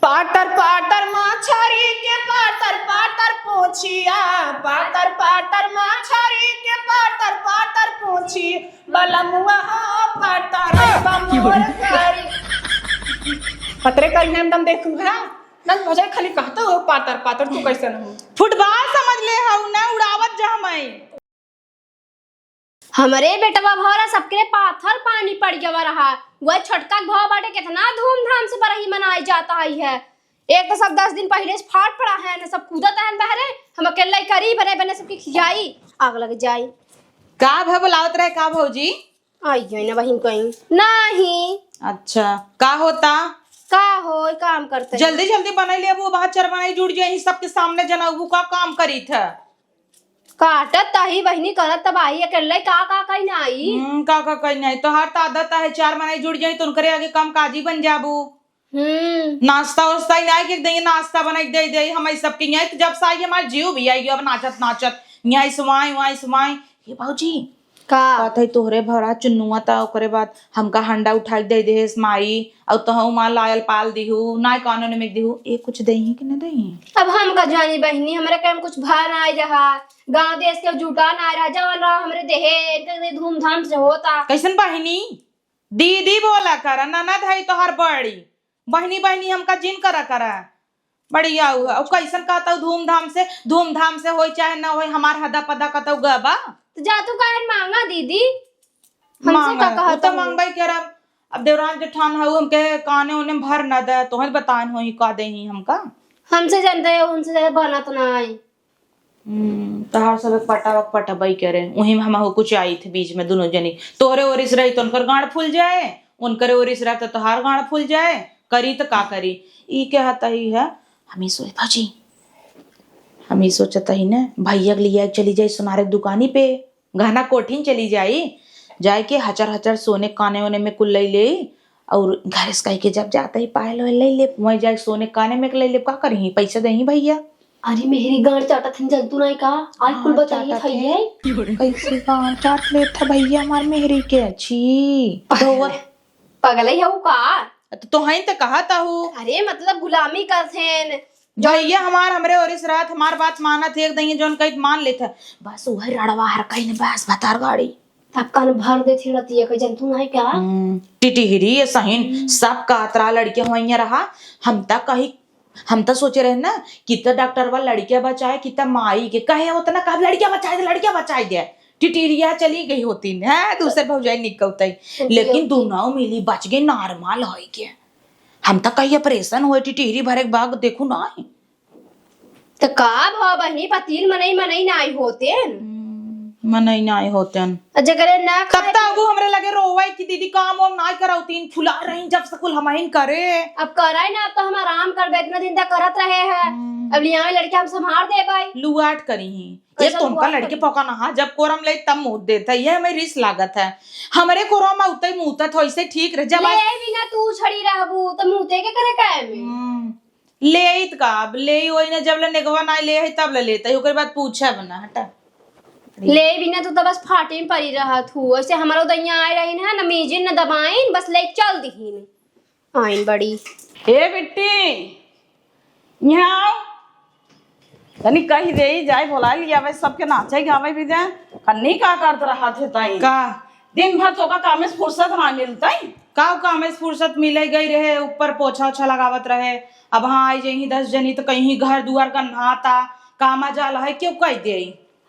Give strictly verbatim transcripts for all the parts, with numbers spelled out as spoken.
पातर पातर माछरी के पातर पातर पोछिया, पातर पातर माछरी के पातर पातर पोछी, बलमुआ हो पातर बमुआ करी। पतरे करी नाम दम देखू है ना, भौजाई खाली कहता हो पातर पातर, तू कैसन हो? फुटबॉल समझ ले हऊ ना, उड़ावत जा हमाई। हमरे बेटवा भौरा सबके पाथर पानी पड़ गवा रहा। वह छोटका के भाव बाटे, कितना धूमधाम से बरही मनाई जाता है, है। एक तो सब दस दिन पहिले से फाट पड़ा है ना, सब कूदत है बहरे। हम अकेले करी बने बने सबके खियाई, आग लग जाई। का भा बुलावत रहे का भौजी? आई है ना बहिन कहीं। नहीं। अच्छा, का होता? का हो, काम करते हैं। जल्दी जल्दी बनाई ले, अब वो बाहर चरमनाई जुड़ जाए, सबके सामने जनाऊ का काम करी था। काटत तही बहिनी, करत तबाही, अकेले का का कही ना आई। हम्म, का का कही ना आई। तोहार त आदत है, चार मनई जुड़ जाई तो उनकरे आगे काम काजी बन जाबू। हम्म। नाश्ता वास्ता ही ना आई कि एक दिन नाश्ता बनाई दे दे हम, ई सब के यहाँ तो जब से आई हमार जीव भी आई अब नाचत नाचत यहाँ से वहाँ, वहाँ से वहाँ। ये बाबूजी, का? कहत है तोहरे भरा चुन्नुआ ता, ओकरे बाद हमका हंडा उठाई दे देहेस माई, और तोहू माँ लायल पाल दिहू, नाय कानून में दिहू, ए कुछ देही कि न देही? अब हम का जानी बहिनी, हमरे कहे में कुछ भा ना आई रहा, गांव देश के जुटा ना आई रहा, जवन रहा हमरे देहे, इनके धूमधाम से होता। कैसन बहिनी? दीदी बोला कर, ननद है तोहर बड़ी, बहिनी बहिनी हमका जिन करा करा। बढ़िया हुआ। और कैसन कहता हूँ धूमधाम से, धूमधाम से होई चाहे ना होई, हमार हदा पदा कतौ गबा। तो जा तू काहे मांगा दीदी? हमसे मांगा, का कहत उ तो हूँ? मांगबे करब। अब देवरान जेठान हऊ, हमके काने ओने भर न दे, तोहे बतान होई का देही हमका। हमसे जानते हो, उनसे ज्यादा बनत ना आई। हम्म, तहार सब एक पटावक पटबई करे, वही में हम हो कुछ आई थे बीच में दोनों जनी। तोहरे ओरिस रही तो उनकर गांड फूल जाए, उनकरे ओरिस रहा तो तोहार गांड फूल जाए, करी तो का करी? ई कहत ही है, हम ई सोच, भौजी, हम ई सोचत ही न, भैया के लिए चली जाई सोनारे के दुकानी पे, गहना कोठिन चली जाई, जाए के हचर हचर सोने काने ओने में कुल ले ले, और घर से कह के जब जाते ही पायल ओयल ले ले, वहीं जाए सोने काने में ले ले, का करही, पैसा देही भैया। अरे मेहरी गांड चाटत हन, जंतु नाई का? आज कुल हाँ, बताइए चाटत थई है। है। कैसे गांड चाट लेत है भैया हमार मेहरी के, छी। अरे, रोवत। पगलई हऊ का? तो, तो हईन त कहत हऊ। अरे मतलब गुलामी करथेन। भैया हमार हमरे ओरिस रहत, हमार बात मानत है, एक दइये जौन कहित मान लेत है। बस उहे रड़वा हर कहीं बस भतार गाड़ी। तब कान भर देथी रतिया के, जंतु नाई का? हम्म, टिटिहरी, ये सहीन, हम्म। सब कहत रहा लड़के हुआइया रहा। हम त कही, हम त सोचे रहे ना, कितना डॉक्टर बा लड़के बचाए, कितना माई के, कहे उतना कहा लड़के बचाए दे, लड़के बचाए दे। टिटिहरिया चली गई होती न, हैं, दूसर भौजाई निकलते। ओके, लेकिन ओके। दोनों मिली बच गए, नॉर्मल होई के। हम त कही ऑपरेशन होए, टिटिहरी भरे के बाद देखू ना। त का भा बहिनी, पतील मनई, मनई नाई होतेन। हम्म, मनई नाई होतेन। आ जेकरे ना तब खाए त अगू हमरे लगे रोवे कि दीदी काम वाम नाई करौतीन, फुला रही जब से कुल हमहिन करे। अब करे ना, अब त हम आराम करबे, इतना दिन तक करत रहे हैं। हम्म। अब लियावे लड़के हम संभार देबे। लुआट करी ही। ये कैसन तुमका हुआ लड़के करी? पका ना, हाँ, जब कोरम ले तब मुँह देता है, ये हमें रिस लागत है। हमरे कोरम में उतई मुँहत हो, इसे ठीक रह, जब ले आज आई बिना तू छड़ी रहबू, त मुँहते के करे काहे में? हम्म। ले आई त का, अब ले आई वही ना, जब ले नेगवा ना ले है, तब ले लेता है, ओकर बाद पूछब ना, हटा। ले आई बिना तू त बस फाटे में पड़ी रहत हूँ। ऐसे हमारो दैया आए रही ना, न मीजिन, न दबाइन, बस ले चल दिहिन। आइन बड़ी। ए बिट्टी, यहाँ आओ। तनी कही दे, जाए बोला लिया, वै सबके नाचे गावे भी दे। कन्नी का करत रहत है ताई? का? दिन भर तोका कामे से फुर्सत ना मिलतई। का कामे से फुर्सत मिले गई रहे, ऊपर पोछा ओछा लगावत रहे। अब हाँ आई जही दस जनी त कहीं घर दुआर गन्हाता, कामा जाल है, क्यों कह दे?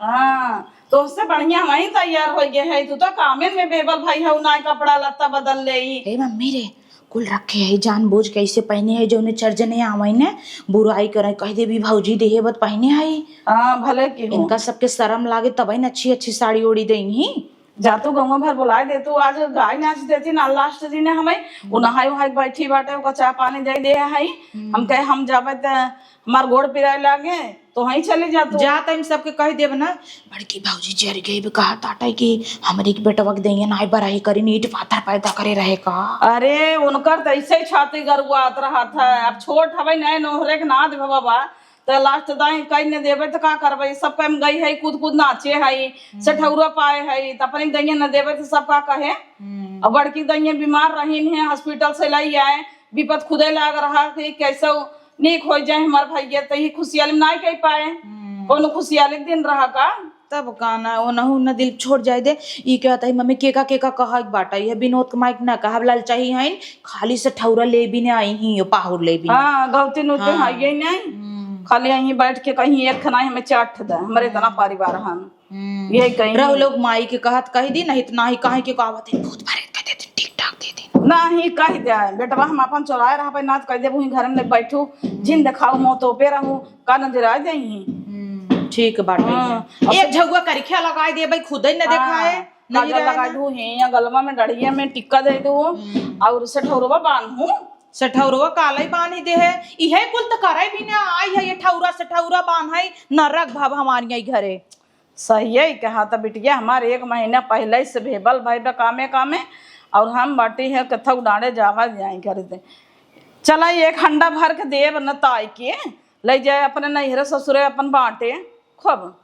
हाँ, तोहसे बढ़िया वहीं तैयार हो गए है। तू तो कामेन में बेबल भाई है, ना कपड़ा लत्ता बदल ले। ए मम्मी रे, कुल रखे है, जानबूझ के ऐसे पहने है, जौने चार जने आवे ने, बुराई करे, कह देबी भौजी देहे बत पहने है। हाँ, भले की हो। इनका सबके शर्म लागे, तबे न अच्छी अच्छी साड़ी ओढ़ी देही। जा तू गौवा भर बुलाए दे, तू आज गाय नाच देती ना लास्ट दिन है हमें, वो नहाए वहाए बैठी बाटे, ओका चाय पानी दे दे है। हम्म। हम कहे हम जाबे त हमार गोड़ पिराए लागे, तो वहीं चली जा तू। जा त हम सबके कह देब ना, बड़की भौजी जर गई भी कहा ताटे कि हमरे के बेटवा के दैया नाई बराई करी, नीट पाथर पैदा करे रहे का। अरे उनकर त ऐसे ही छाती गरुआत रहत है, अब छोट हवे नए नोहरे के ना देबे बाबा, त लास्ट दाई कह न देबे त का करबे, सब काम गई है, कूद कूद नाचे है, हम्म। सठौरा पाए है, त अपने दैया न देबे त सब का कहे। हम्म। अब बड़की दैया बीमार रहीन है, हॉस्पिटल से लाई आए, विपत खुदे लाग रहा कि कैसे नीक होइ जाए हमार भैया, त ई खुशियाली में नाई कह पाए। हम्म। कौनो खुशियाली के दिन रहा का? तब का ना, ओनहु न दिल छोड़ जाए दे। ई कहत है, "मम्मी, केका, केका कहत बाटा? ये विनोद के माइक ना कहब लाल चाही हइन, खाली सठौरा लेबी ने आई ही, यो पाहुर लेबी ने।" हाँ, गौती नुते हाँ। हइये नहीं। हम्म। खाली यहीं बैठ के कहीं एक खाना हमें चाट दे, हमारे इतना हम्म। परिवार हन। हम्म। यही कहीं। रहो लोग माई के कहत कह दी, नहीं तो नाही कहे के आवत है, भूत प्रेत कह देती, ठीक ठाक दे दी। नाही कह दे, बेटवा हम अपन चोराए रहबे ना तो कह देबू, "ही घर में बैठू, जिन देखाऊ, मौतो पे रहू, का नजर आ जाई।" हम्म, ठीक बाटे। हाँ। एक झउआ करिखिया लगाए दे भाई, खुदे न हाँ। देखाए, काजल नजर आए लगा ना। दू, हिया गलवा में, डढ़िया में टिक्का दे दू, हम्म। और सठौरवा बांधू। सठौरवा काले बांधी दे है, इहे कुल त करे भी ना आई है, ये ठौरा सठौरा बांध है, नरक भव हमार यही घरे। सही है, कहा त बिटिया, हमार एक महीना पहले से भेबल भाई बा कामे कामे, और हम बाटी है कथौ डांडे जावा जाए करे दे। चला, एक हंडा भर के देब न ताई के, ले जाए अपने नैहरे ससुरे अपन बांटे खूब।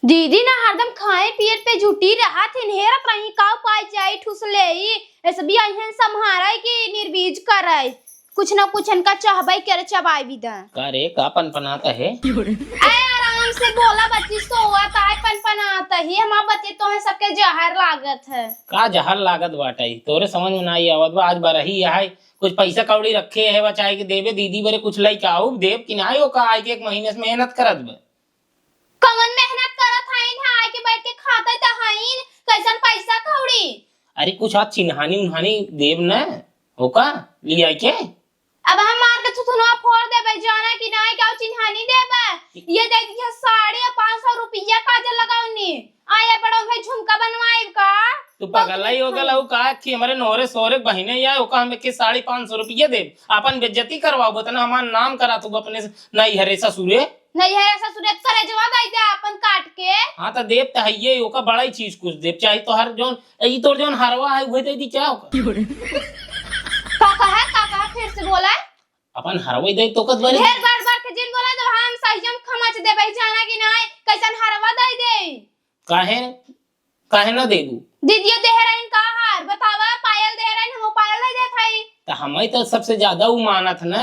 दीदी ना हरदम खाए पिए पे जुटी रहत हिन, हेरत रही काऊ पाई जाई ठुस लेई, ऐसे भी आई हैं सम्हारे कि निर्बीज करे, कुछ ना कुछ इनका चहबई करे चबाई भी दा। का रे, का पनपनात है? ए, आराम से बोला बच्ची, सोवत है, पनपनात है, हमार बच्ची तो है सबके जहर लागत है। का जहर लागत बाटे? तोरे समझ में नाई आवत बा, आज बरही है, कुछ पैसा कौड़ी रखे है बचाए के देबे, दीदी बरे कुछ लइके आऊ देब कि नाई, ओका आए के एक महीने से मेहनत करत बा। कवन मेहनत करत हईन, आए के बैठ के खाते त हईन, कैसन पैसा कौड़ी? अरे कुछ आज चिन्हानी उन्हानी देब न, ओका लिया के। अब हम मार के थुथुनवा फोड़ देबे, जाना कि नाई, का चिन्हानी देबे? ये दे दिया साड़ी और पाँच सौ रुपया काजल लगौनी। आया बड़ो भाई झुमका बनवाइब का? तू पागल ही हो गल हऊ का कि हमरे नोहरे सोहरे बहिने या ओका हम के साढ़े पाँच सौ रुपया देब? आपन बेइज्जती करवाओ, बतना हमार नाम करा तू अपने नैहरे ससुरे। नैहरे ससुरे करे जवा दे दे आपन काट के। हाँ त देब त हइये, ओका बड़ा ही चीज कुछ देब, चाहे तोहर जौन, ई तोर जौन हरवा है उहे दे दी, क्या ओका? का कहा, का कहा, फिर से बोला। अपन हरवा ही दे तो कत बारी। ढेर बार बार के जिन बोला तो हम सहियम खमच देबे, जाना कि नाई, कैसन हरवा दे दे। काहे? काहे ना देबू? दीदिया देह रहीन का हार, बतावा, पायल देह रहीन, हम पायल दे देत हई। त हमई त सबसे ज्यादा उ मानत न।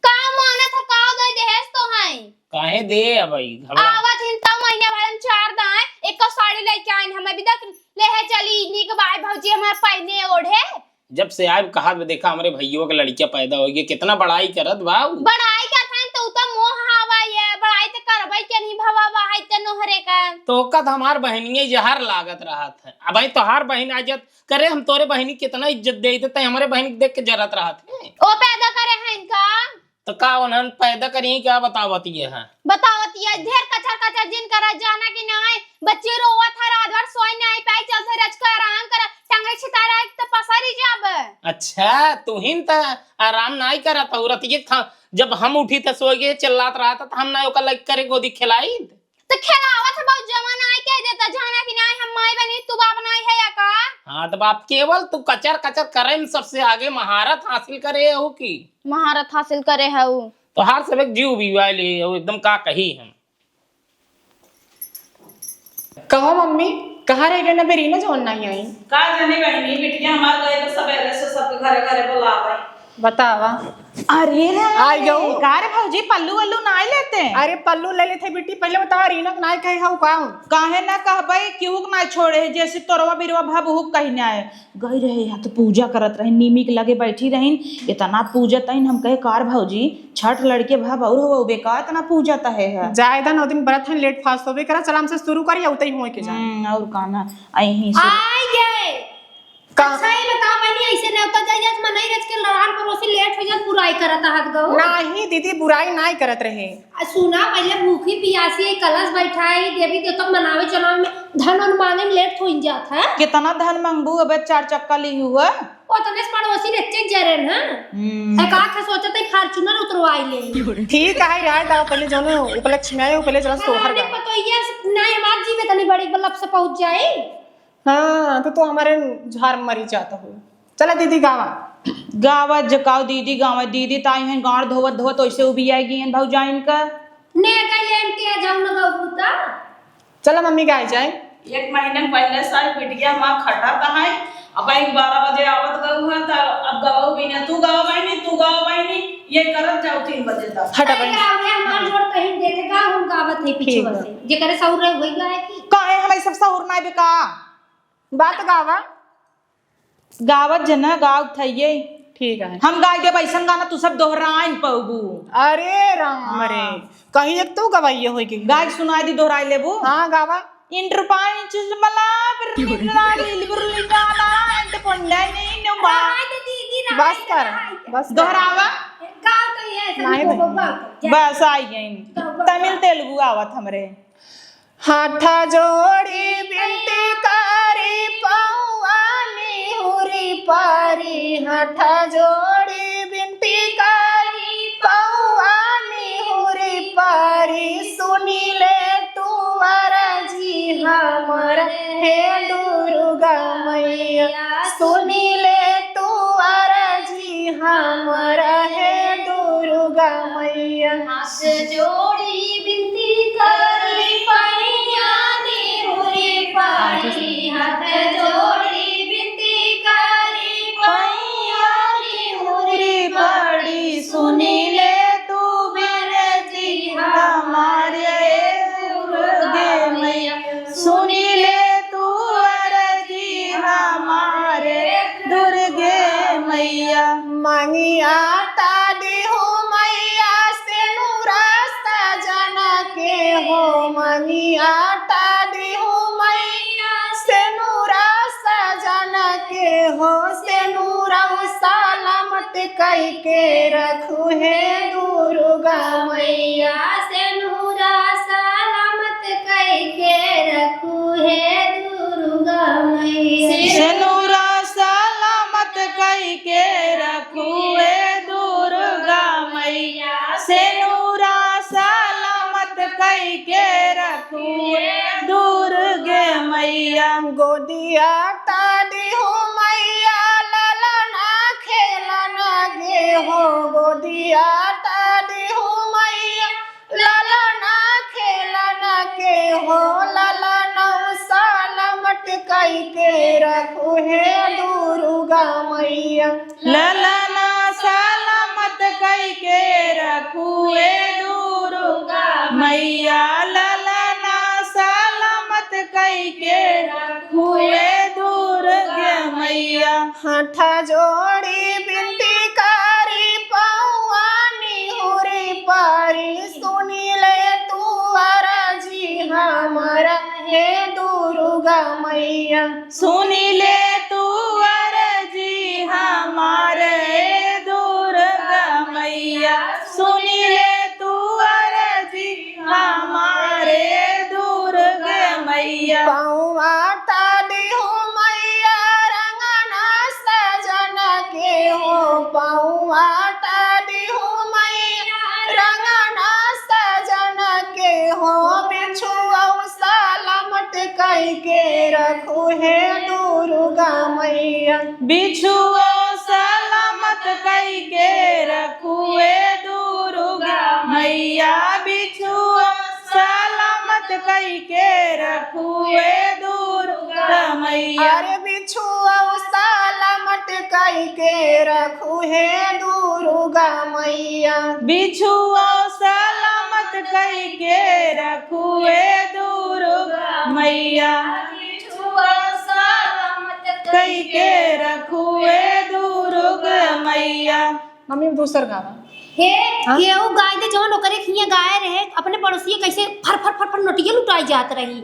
का मानत ह, का दे देहेस तो हई? काहे दे अबई, घबरा। आवत हिन त महीना भर में चार दाए, एक साड़ी लेके आइन, हमें भी देख ले है, चली, नीक बाय भौजी हमार पहिने ओढ़े। जब से आए कहत बा, देखा हमरे भइयो के लड़किया पैदा होइ गए, कितना बड़ाई करत बा उ। बड़ाई करत हन त उ त मोह हवा ये, बड़ाई त करबे के नहीं भवा बा, है त नोहरे का। तो ओका त हमार बहिनिये जहर लागत रहत है। अब भाई तोहार बहिन आ जात, करे हम तोरे बहिनी कितना इज्जत देइत, तै हमरे बहिनी के देख के जरत रहत है। ओ पैदा करे हैं इनका। तो का उन्हन पैदा करी, क्या बतावत ये है? बतावत ये ढेर कचर कचर जिन करा, जाना कि नाई, बच्ची रोवत है, रात भर सोई नाई पाई, चलते रच के आराम कर, टंगरी छितारा एक तो पसरी जाब। अच्छा, तुहिन त आराम नाई करत औरत ये था, जब हम उठी त सोई गए चिल्लात रहत, त हम ना ओकर लग करे गोदी खिलाई। तो खेलावत है बहुत जवान आई कह देता, जाना कि नाई, हम माई बनी, तू बाप नाई है या का? हाँ, तो बाप केवल तू कचर कचर करे में सबसे आगे महारत हासिल करे हो की? महारत हासिल करे हऊ। तोहार सब एक जीव भी वाले हो, एकदम का कही हम। कहो मम्मी, कहाँ रह गए ना बेरीना जौन नहीं आई? का जाने बहिनी, बिटिया हमार गए तो सबेरे से सबके घरे घरे बुलावे। बतावा। अरे रे, आई गऊ। का रे भौजी, पल्लू वल्लू नाई लेते? अरे पल्लू ले लेते बिटी, पहले बतावा रीना के नाई कहे हऊ का? काहे ना कहबई, केहू के नाई छोड़े है, जैसे तोरवा बिरवा भाबू कहीं ना आए। गई रहे यहाँ तो पूजा करत रही, नीमी के लगे बैठी रहीन, इतना पूजत हईन, हम कहे, "कार भौजी, छठ लड़के भा बउर हो बे का, इतना पूजत है, है?" जायदा नौ दिन बरत हन, लेट फास्ट होबे करा, चला हमसे शुरू करी, उतई हुए के जाए। हम्म, और का ना, अहीं से आई गए। का? अच्छा, ये बताओ बहनी, ऐसे नेवता जाई जात, मनई रच के लड़ान परोसी लेट हो जात, बुराई करत हाथ गो। नाही दीदी, बुराई नाही करत रहे। आ, सुना, पहले भूखी पियासी है, कलश बैठाई, देवी देवता मनावे चलावे में धन उन मांगे में लेट हो जात है। कितना धन मांगबू, अबे चार चक्का ली हुआ। ओ, तने से पड़ोसी रेचे जरे ना। हम्म। है का, का सोचत है, Fortuner उतरवाई ले। ठीक है, रहे दा, पहले जौन उपलक्ष्य में आए, पहले जरा सोहर अरे, गा। पतोहिया से, नहीं, हमार जी में तनी बड़ी बल्लभ से पहुंच जाए। हाँ, तो तू हमारे झार मरी जाता हो। चला दीदी गावा। गावा जकाओ दीदी गावा, दीदी ताई हैं गाड़ धोवत धोवत ओइसे उबियाई गई हैं भौजाइन का। ने कह लेम के जाऊ न गऊ त। चला मम्मी गाय जाए। एक महीने पहले से बिटिया हमार खटा त है, अब भाई बारह बजे आवत गऊ है, त अब गवाऊ भी ना, तू गावा बहिनी, तू गावा बहिनी, ये करत जाओ तीन बजे तक। हटा अरे बहिनी। गाँव में हमार जोड़ कहीं देखे का हम गावत है पीछे ठीक बा। से, जेकरे सहूर रहे वही गाए की। काहे हमारी सब सहूर ना बेका? बात गावा। गावत जना गाव थइये। ठीक है। हम गाय देब ऐसन गाना तू सब दोहराइन पउबू। अरे राम हाँ। रे, कहीं एक तू गवाइए होई कि गाय सुनाई दी, दोहराई लेबू। हाँ, गावा। इंटर पानी चुज मला बिरली बिरली बिरली गाना, इंटर पंडा नहीं नो बा। बस कर, बस कर। दोहरावा। गाओ तो ये ऐसा नहीं, नहीं। बस आई गई। तमिल तेलुगु आवत हमरे। हाथ जोड़ी बिनती करी पौआ निहुरी परी, हाथ जोड़ी बिनती करी पौआ निहुरी परी, सुनी ले तू अरजी हमर हे दुर्गा मैया, सुनी ले तू अरजी हमर हे दुर्गा मैया। हाथ जोड़ी बिनती करी पैया निहुरी परी, हाथ जोड़ी बिनती करी पैया निहुरी परी, सुनी ले तू बिनती हमारे दुर्गे मैया, सुनी ले तू अरजी हमारे दुर्गे मैया। मंगिया टाडी हो मैया, सेनुरा सजन के हो, मंगिया टाडी हो मैया, सेनुरा सजन के हो, सेनुरा सलामत कई के रखू हे दुर्गा मैया, सेनुरा सलामत कई के रखू हे दुर्गा मैया। सेनुरा सलामत कई के रखू हे दुर्गा मैया, सेनुरा सलामत कई के रखू हे दुर्गे मैया। गोदिया टाडी हो मैया, ललना खेलन गे हो, गोदिया टाडी हो मैया, ललना खेलन के हो, ललना सलामत कई के रखू हे दुर्गा मैया। ललना सलामत कई के रखू हे दुर्गा मैया, ललना सलामत कई के रखू हे दुर्गा मैया। हाथ जोड़ी बिनती करी पौआ निहुरी परी, सुनी ले तू अरजी हमार हे दुर्गा मैया। सुनी ले तू अरजी हमार हे दुर्गा मैया, सुनी ले तू अरजी हमार हे दुर्गा मैया। पौआ टाडी हो मैया, रंगना सजन के हो, पौआ टाडी हो मैया, रंगना सजन के हो, बिछुआ सलामत कई के रखू हे दुर्गा मैया। बिछुआ सलामत कई के रखू हे दुर्गा मैया, बिछुआ सलामत कई के रखू हे दुर्गा मैया। अरे बिछुआ सलामत कई के रखू हे दुर्गा मैया। बिछुआ सलामत कई के रखू हे दुर्गा मैया। बिछुआ सलामत कई के रखू हे दुर्गा मैया। मम्मी, दूसर गावा। हे, हाँ? केहू गाय दे, जवन ओकरे खिया गाय रहे, अपने पड़ोसिया कैसे फर, फर, फर, फर नोटिया लुटाई जात रही।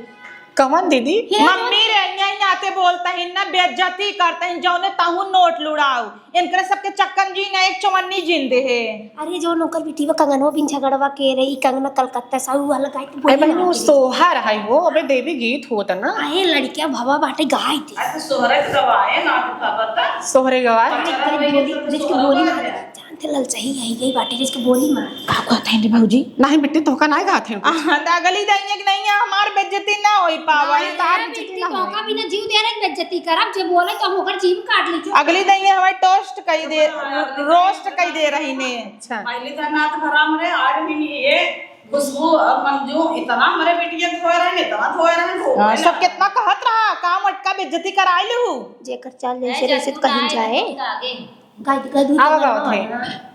कवन दीदी? हे, मम्मी रे, यही नाते बोलता है ना, बेइज्जती करता है, जौने ताहू नोट लुड़ाऊ। इनकरे सबके चक्कन जी ना एक चवन्नी जिंदे है। अरे, जौन ओकर बिटिया कंगनवा बिन झगड़वा के रही, कंगना कलकत्ता से, ऊ वाला गाय तो ए बोली बहन, ना वो आती। सोहर है वो, अबे देवी गीत होता ना। अरे, लड़किया भवा बाटे गाय दे। अरे, तो सोहर के गवाए ना, तो का पता? सोहरे गवाए। अरे, तेरी बोली, जिसकी बोली मार। जानते ललचाई है, यही बाटे, जिसकी बोली मार। का कहत हैं रे भौजी? नहीं बेटी, तोहका नहीं कहत हैं कुछ। हाँ, तो अगली दइया के नहीं है, हमार बेइज्जती ना होई पावा। नहीं, तार बेइज्जती ना होई। तोहका भी ना जीव दे रहे, बेइज्जती करब, जे बोले तो हम ओकर जीव काट ली। अगली दइया हमारे टोस्ट कई दे, रोस्ट कई दे रही ने। अच्छा। पहले तो नाथ भराम रहे, आज भी नहीं है। खुशबू और मंजू इतना हमरे बेटिया धोए रहन, इतना धोए रहन, धोए हाँ, सब रहन। कितना कहत रहा, काम अटका बेइज्जती कराई लेहू। जेकर चाल जैसे रहे से कहीं जाए। गाय, गाय दूध आवा गावत है।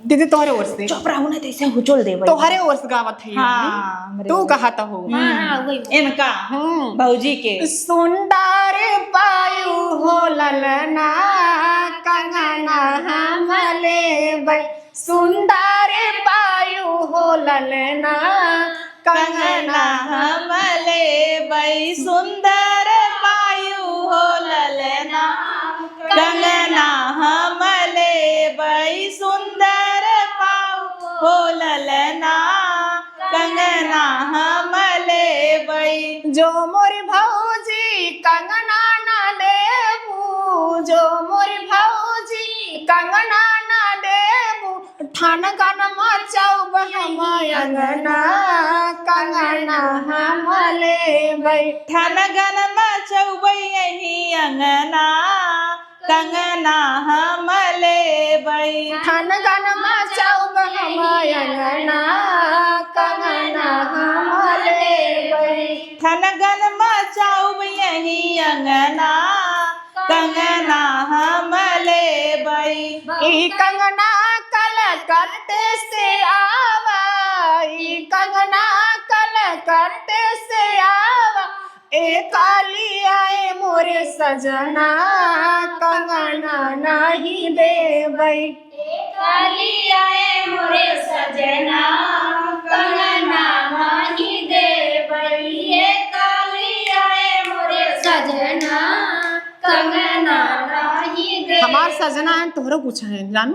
दीदी, तोहरे ओर से। चुप रहू ना, तैसे हुचुल देबे। तोहरे ओर से गावत है हाँ, हमरे तू ओर से। कहा तो हो। हाँ, हाँ, वही। इनका, हम्म। भौजी के। सुंदर पायु हो ललना, कंगना हम लेबै। सुंदर पायु हो ललना, कंगना हम लेबै। सुंदर पायु हो ललना, कंगना हम लेबै। सुंदर पायु हो ललना, कंगना हम लेबै। जो मोर भौजी कंगना ना देबू, जो मोर भौजी कंगना ना देबू, ठनगन मचौब हम अंगना, कंगना हम लेबै। ठनगन मचौब यही अंगना, कंगना हम लेबै। ठनगन मचौब हम अंगना, कंगना हम लेबै। ठनगन मचौब यही अंगना, कंगना हम लेबै। ई कंगना कलकत्ते से आवा, ई कंगना कलकत्ते से आवा। ए काली आए मोरे सजना, कंगना नाही देबै। ए काली आए मोरे सजना, कंगना नाही देबै। ए काली आए मोरे सजना, कंगना नाही देबै। हमार सजना है, तोहरो कुछ है, जानू?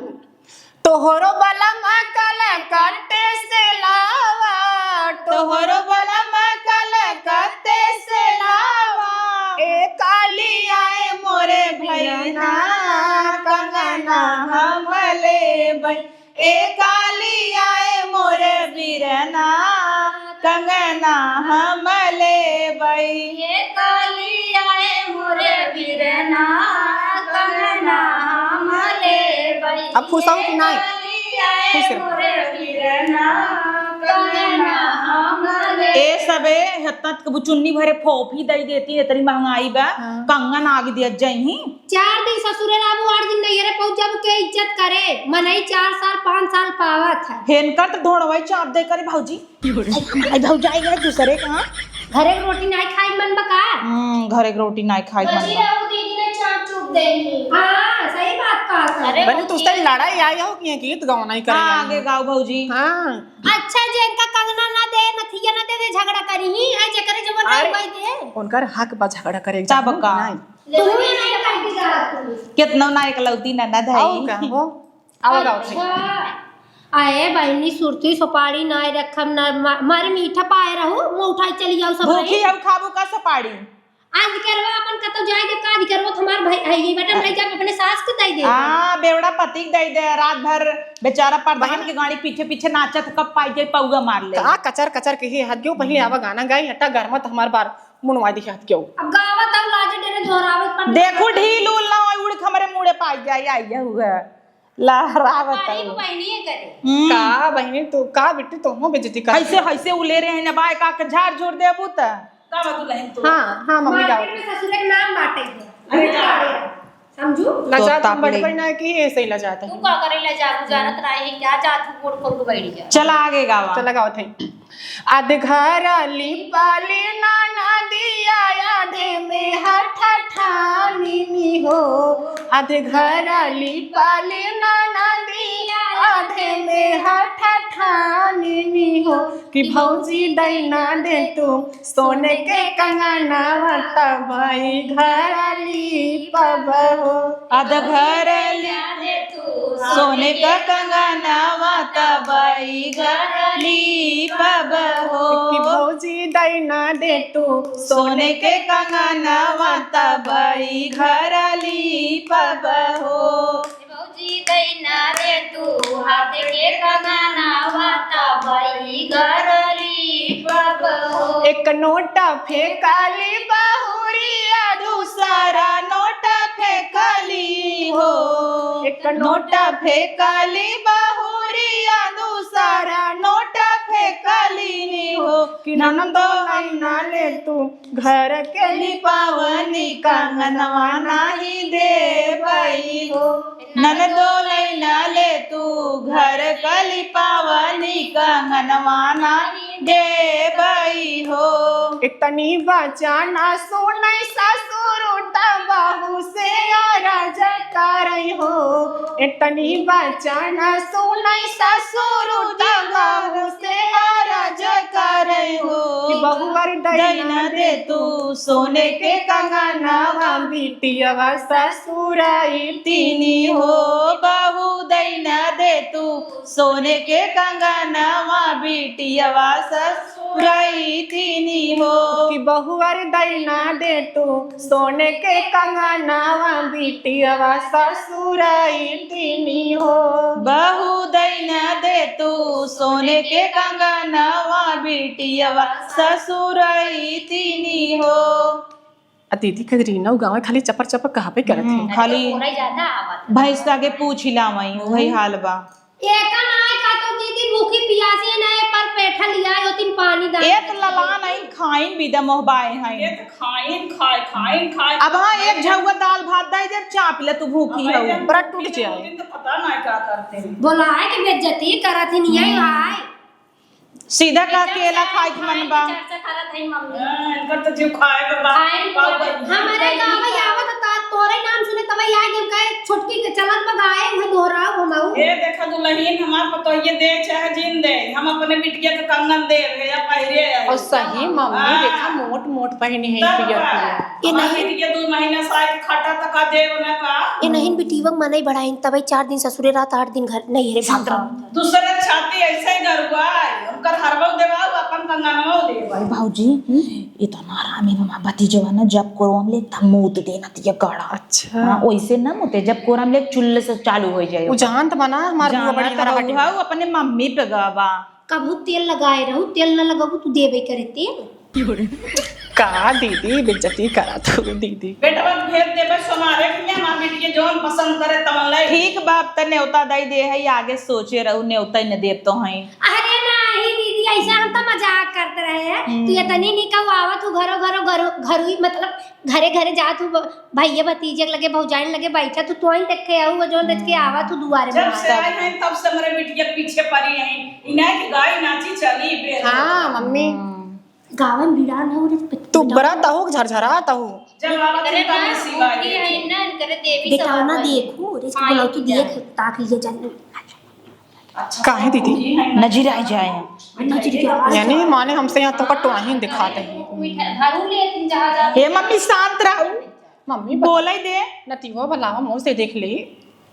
तोहरो बलमा कलकत्ते से लावा, तोहरो बलमा कलकत्ते से लावा। ए काली आए मोरे भैया ना, कंगना हम लेबै। ए काली आए मोरे बीरना, कंगना हम लेबै। ए काली आए मोरे बीरना, कंगना हम लेबै। अब खुश हो कि नाहीं? ए काली आए खुश रहो। मोरे बीरना, कंगना हम लेबै। ए सबे, हत्ता के बुचुन्नी भरे फोफी दई देती, इतनी महंगाई बा, हाँ। कंगन आग दिया जइही। चार दिन ससुरे रहबू, आठ दिन नैहरे पहुँच जाबू, के इज्जत करे? मनई चार साल, पाँच साल पावत है। हेनकर तो ढोड़वई चाप दे करे भौजी। आई, आई भौजाई है दूसरे का। घरे के रोटी नाई खाई मन बा का? हम्म, घरे के रोटी नाई खाई मन बची बा। रहू दीदी ने चाप चुप देनी। हाँ, सही बात कहा था। अरे बनी, तू भौजी। उससे लड़ाई आई हो कि ये गीत गाओ नहीं करे हाँ, आई? आगे गाओ भौजी। हाँ। अच्छा, जे इनका कंगना ना दे, नथिया ना दे, दे झगड़ा करी ही, है जेकरे जवन अरे, भाई दे। उनकर हक बा झगड़ा करे, तब जानू का? नहीं। तुहू ना एक लौती का। कितनो ना एकलौती ननद है। आओ का हो? आओ, आओ। अच्छा। आए बहिनी, सुरती सुपारी ना रखम ना, मा-, मारे मीठा पाए रहू, मुँह उठाई चली जाओ सब भूखी रही। अब खाबू का सुपारी? आज करवा अपन कतौ जाए दे, का आज करवा तुम्हार भाई, है ये बेटा, भाई जब अपने सास के दे दे। हाँ, बेवड़ा पति के दे दे, रात भर बेचारा प्रधान बहिनी। के गाड़ी पीछे पीछे नाचत, कब पाई जाए पौआ मार ले। का कचर कचर के ही हाथ क्यों पहले आवा गाना गाई, हटा गरमत हमार बार मुनवा दिखे हाथ क्यों। अब गावा तब लाजे डेरे दोहरावे पर देखू ढील उल ना होई, उड़ के हमरे मुड़े पाई जाई, आई हुआ लहरावत पानी है। को बहनी है करे। हम्म। का बहनी तू, का बिट्टी तोहू बेइज्जती कर। ऐसे, ऐसे उले रहे हैं ना बाय का के झाड़ झोड़ देबू त। का बा दुल्हन तू? हाँ, हाँ, मम्मी गावत मार्केट है। में ससुरे के नाम बाटे है। अरे का? समझू? लजात तोता हम बड़े प्लेट। बड़ी ना की ऐसे ही लजात है। तू का करे लजाबू, जानत रही क्या जात हूँ, गोड़ खोल के बैठ जा। चला आगे गावा। चला गावत है। अध घर लिपाली ना नदिया, आधे में हठ ठानिनी हो। अध घर लिपाली ना नदिया, आधे में हठ ठानिनी हो। कि भौजी दैना दे तू सोने के कंगनवा, तब ई घर लीपब हो। अध घर ली- सोने के कंगनवा, तब ई घर लीपब हो। कि भौजी दैना दे तू सोने के कंगनवा, तब ई घर लीपब हो। भौजी दैना रे तू हाथ के कंगनवा, तब ई घर लीपब हो। एक नोट फेंकाली बहुरिया, दूसरा नोट फेंकाली हो। एक नोट फेंकाली बहुरिया, दूसरा नोट कलीनी हो, कि ननदो लइना ले तू घर के लिपावनी, कंगनवा नाही देबई हो। ननदो लइना ले तू घर के लिपावनी, कंगनवा नाही देबई हो। इतनी बचन सुनइ ससुर त बहू से अरज करइ हो। इतनी बचन सुनइ ससुर त बहू से अरज करइ हो। कि बहुवर दइना दे तू सोने के कंगनवा, बिटियवा ससुर अइतिनी हो। बहू दइना दे तू सोने के कंगनवा, बिटियवा ससुर अइतिनी हो। कि बहुवर दइना दे तू सोने के कंगनवा, बिटियवा ससुर अइतिनी हो। बहू दइना दे तू सोने के कंगनवा, बिटियवा ससुर अइतिनी हो। आ दीदी कजरी ना गाँव खाली चपर चपर कहाँ पे करत हम्म, है? खाली तोरा ज्यादा आवत। भैंस के आगे पूछ हिलावई, वही हाल बा। एका नाय का तो दीदी भूखी पियासी है ना, ए पर पेठा लिया, यो तीन पानी दान ए तो दे। लला नहीं खाइन भी दे मोहबाए हैं। ये तो खाइन खाए, खाइन खाए। अब हाँ, एक झउआ दाल भात दे दे, चाप ले, तू भूखी अब हो। जब बड़ा टूट भूखी जाए। दिन तो पता नहीं क्या करते हैं। बोला है कि बेइज्जती करत ही नहीं है, हम्म। आए। सीधा का केला खाए के मन बा। चर्चा करत है मम्मी। हाँ, इनकर तो जीव खाए के बा। खाए के बा। हमरे गाँव में आवत त तोरे नाम सुने तबे आ गए, कहे छोटकी के चलत बा गाए, उहे दोहराओ घुमाओ। ए देखा दुलहिन, हमार पतोहिए दे चाहे जिन दे, हम अपने बिटिया के कंगन देब, हे या पहिरे आई। और सही मम्मी हाँ। देखा मोट मोट पहिने हैं तब पियर का? पियर। ये हमार नहीं। बिटिया दू महीना साइड खटा तका देब ना का? ये नहीं बिटिया मनई बढ़ाइन, तबे चार दिन ससुरे रहत, आठ दिन घर नैहरे भाग रहा। दूसरे छाती ऐसे ही गरुआ है, उनकर हरबो देवाओ, अपन कंगनवो देवाओ। अरे भौजी, हम्म? इतना हरामी हमार भतीजवा ना, जब कोरम ले तब मूत देना तिया गाड़ा। अच्छा। हाँ, वैसे ना मूते, जब कोरम ले चुल्ले से चालू हो जाए। उ जानत बना, हमार बुआ जाना बड़ी तो हरामी। हऊ, अपने मम्मी पे गवा। कबहू तेल लगाए रहू, तेल न लगाबू, तू देबे करे तेल। का दीदी, बेइज्जती करा तू दीदी। बेटवा भेज देबे सोनारे के, हमार बेटी के जौन पसंद करे तवन ले। ठीक बाप त नेवता दई दे है, आगे सोचे रहू, नेवता न देब तो हैं। अरे नाही दीदी, ऐसे हम तो मजाक करते रहे हैं। हम्म। तू इतनी निकऊ आवत हूँ घरो घरो घरो घरू ही, मतलब घरे घरे जात हूँ ब-, भैया भतीजे के लगे, भौजाइन लगे बैठा, तू तोही देख के आऊ, जौन देख के आवत हूँ दुआरे में जब से आवत। आए हैं तब से हमरे बिटिया पीछे पड़ी हैं। इन्हें की गाय नाची चली बेर। हाँ मम्मी। हम्म। गावन बिरान हो रे, पित-, तू बिरान। बड़ा तहूक झरझरा तहू। जब आवत करे है तब ना, सिवाय उनकी देती। है ना, करे देवी बेटा ना सभा देखू, रे, इसको हाँ, बुलाओ तो इधर। देख, ताक लिए जाने। अच्छा, काहे दीदी? उनकी है ना। नजर आ जाए। नजर क्या? यानी माने हमसे यहाँ तो कटोरा ही दिखाते हैं। मीठा, घरू ले तुम जा, जा। हे मम्मी शांत रहू। मम्मी बोले दे। नतीवा भला मुँह से देख ले।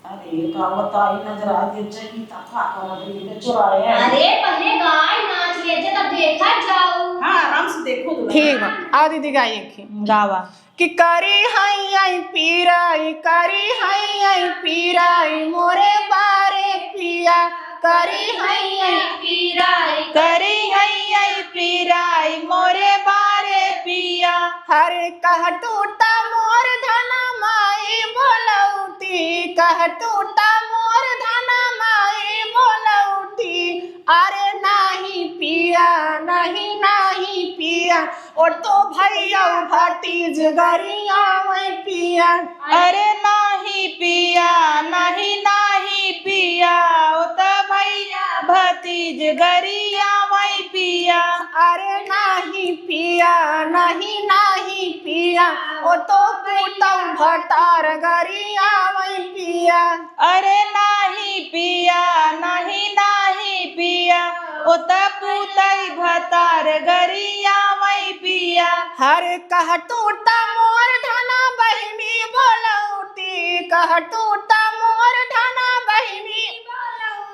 अरे, का बताई, नजर आ गई, जब ई तफा कर दे, ये चुराए हैं। अरे, पहले गाय नाच ले, जब देखा जाऊ। हाँ, आराम से देखो तो। ठीक बा, आओ दीदी, गाई एक ही। गावा। कि करी हैया पीराई, करी हैया पीराई, मोरे बारे पिया, करी हैया पीराई, करी हैया पीराई, मोरे बारे पिया। हरे कह टूटा मोर धना माई बोलौती, कह टूटा मोर धना माई बोलौती। अरे नाही पिया, नाही, नाही पिया, ओ तो भैया भतीज गरियावै पिया। अरे नाही पिया, नाही, नाही पिया, ओ तो भैया भतीज गरियावै पिया। अरे नाही पिया, नाही, नाही पिया, ओ तो पूतौ भतार गरियावै पिया। अरे नाही पिया, नाही, नाही पिया, ओ त पूतई भतार गरियावै पिया। हरे कह टूटा मोर धना बहिनी बोलौती, कह टूटा मोर धना बहिनी।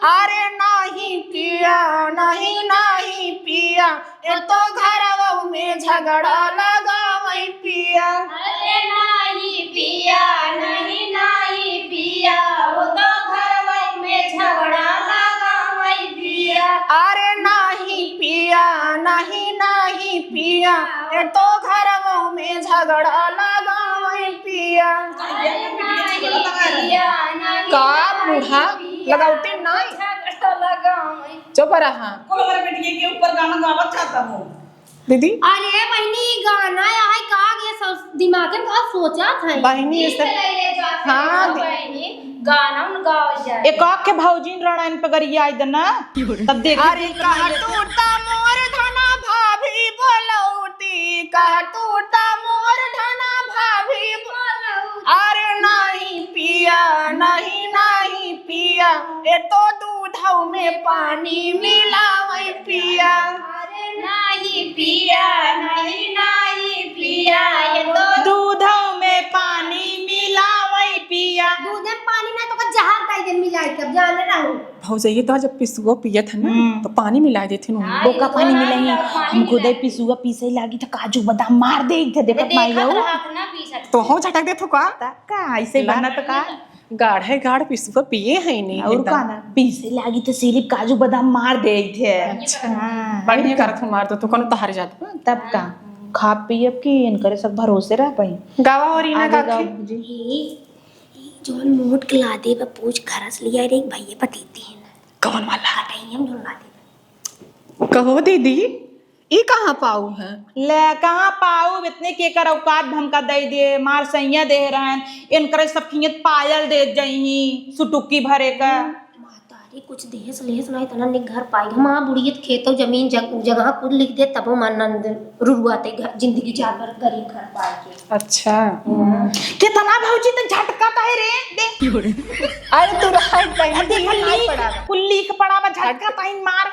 अरे नाही पिया, नाही, नाही पिया, ए तो घरवा में झगड़ा लगावै पिया। अरे नाही पिया, नाही, नाही पिया, ओ तो घरवा में झगड़ा लगावै पिया। अरे नाही पिया, नाही, नाही पिया, ए तो घरवा में झगड़ा लगावै पिया। अरे नाही पिया, नाही का बूढ़ा पिया, लगावती नाही? झगड़ा लगावै चुप रहा। कुल हमारे बेटिया के ऊपर गाना गावत चाहता हूँ। दीदी। अरे बहिनी, गाना आए का, ये सब दिमाग में का सोचत है? बहिनी, ये सब ले ले जात है हाँ, ना दी- बहिनी, गाना उन गावल जाए। एक आँख के भौजीन रड़ाइन पगरिया आई देना, तब देख। अरे कहा टूटा मोर धना भाभी बोलौती, कहा टूटा मोर धना भाभी बोलौती। अरे नहीं पिया, नहीं, नहीं पिया, ये तो दूधौ में पानी मिलावै पिया। अरे नाही पिया, नाही, नाही पिया, ये तो दूधौ में पानी मिलावै पिया। दूध में पानी ना तो का जहर डाल दे मिला के, अब जाने रहू। भौजैया तो जब पिसुआ पियत है ना, हम्म। तो पानी मिला देत है ना। हाँ, बोका ये तो पानी ना मिलाई। मिला, पानी हम खुदे मिला। पिसुआ पीसे लागी तो काजू बादाम मार दे थे, देखत देखत माई हो। रहत ना पी सकते। तो हो झटक देत हो का? तब का, ऐसे ला बनत का? गाढ़े गाढ़ पिसुआ पिए है नहीं और एकदम। का ना, पीसे लागी तो सिर्फ काजू बादाम मार दे थे। अच्छा। हाँ। बढ़िया करत हो, मार दो तो कोनो तहार जात बा। तब का, खा पियब की इनकरे सब भरोसे रह पाई। गावा और इना आगे गावा गाखी। जी। ई जौन मोट के लादे बा पूछ घरस लिया रे भैया पतीती है ना। कौन वाला? कटैया में जौन लादे बा। कहो दीदी, ई कहाँ पाऊ है? ले, कहाँ पाऊ? इतने के कर औकात हमका दे दे, मार सैया दे रहन, इनकरे सब खियत पायल दे जइही, सुटुकी भरे का। महतारी कुछ देहस लेहस ना, इतना निक घर पाई। हम आ बुढ़ियत खेतो जमीन जग-, जगह कुल लिख दे, तबो मन नंद रुरुआते घर, जिंदगी जान भर गरीब घर पाए के। अच्छा। हम्म। कितना भौजी त झटका ताई रे, दे। अरे तू रहा, पहले अरे देख देखा ली, नाई पड़ा। कुल लिख पड़ा बा, झटका ताई मार।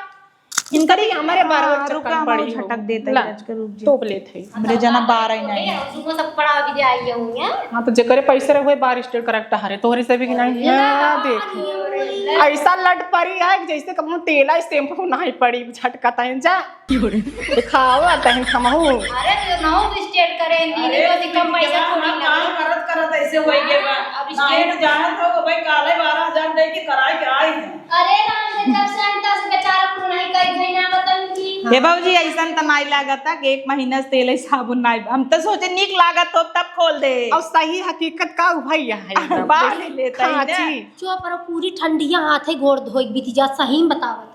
इनकरी हमारे बारह हाँ, बच्चा रुका, कम पड़ी हम हो। झटक देते ला, हैं, आज का रुक जी। तोप लेते हैं। हमरे जना बारह ही नहीं। सुबह सब पड़ा अभी दे आई हूँ, हैं? हाँ, तो जेकरे पैसे रहे, बार स्टेट करेक्ट हरे, तोहरे से भी कि नहीं? ला, हाँ, देख। अरे, ऐसा लट पड़ी है कि जैसे कबहुँ तेला शैम्पू नहीं पड़ी, झटका ताई जा। दिखावा तहन हमहू। अरे, तो नौ स्टेट करे, दीदी, अरे, तो कम पैसा थोड़ी लगे। काम करत करत ऐसे हो गए बा। हाँ, अब ना, स्टेट तो जानत हो, भाई, काले बारह हजार दे के कराए के आए हैं। अरे राम रे, जब से अंता से बेचारा पुनाई कई गई ना वतन की। हे भौजी, ऐसन त नाई लागता कि एक महीना से तेल है साबुन नाई, हम त सोचे नीक लागत हो तब खोल दे। और सही हकीकत का उभई है एकदम। बाहर ही लेता ही ना। खांची। चुप रहो, पूरी ठंडिया हाथ है, गोड़ धोई बीती जा, सही में बतावत है।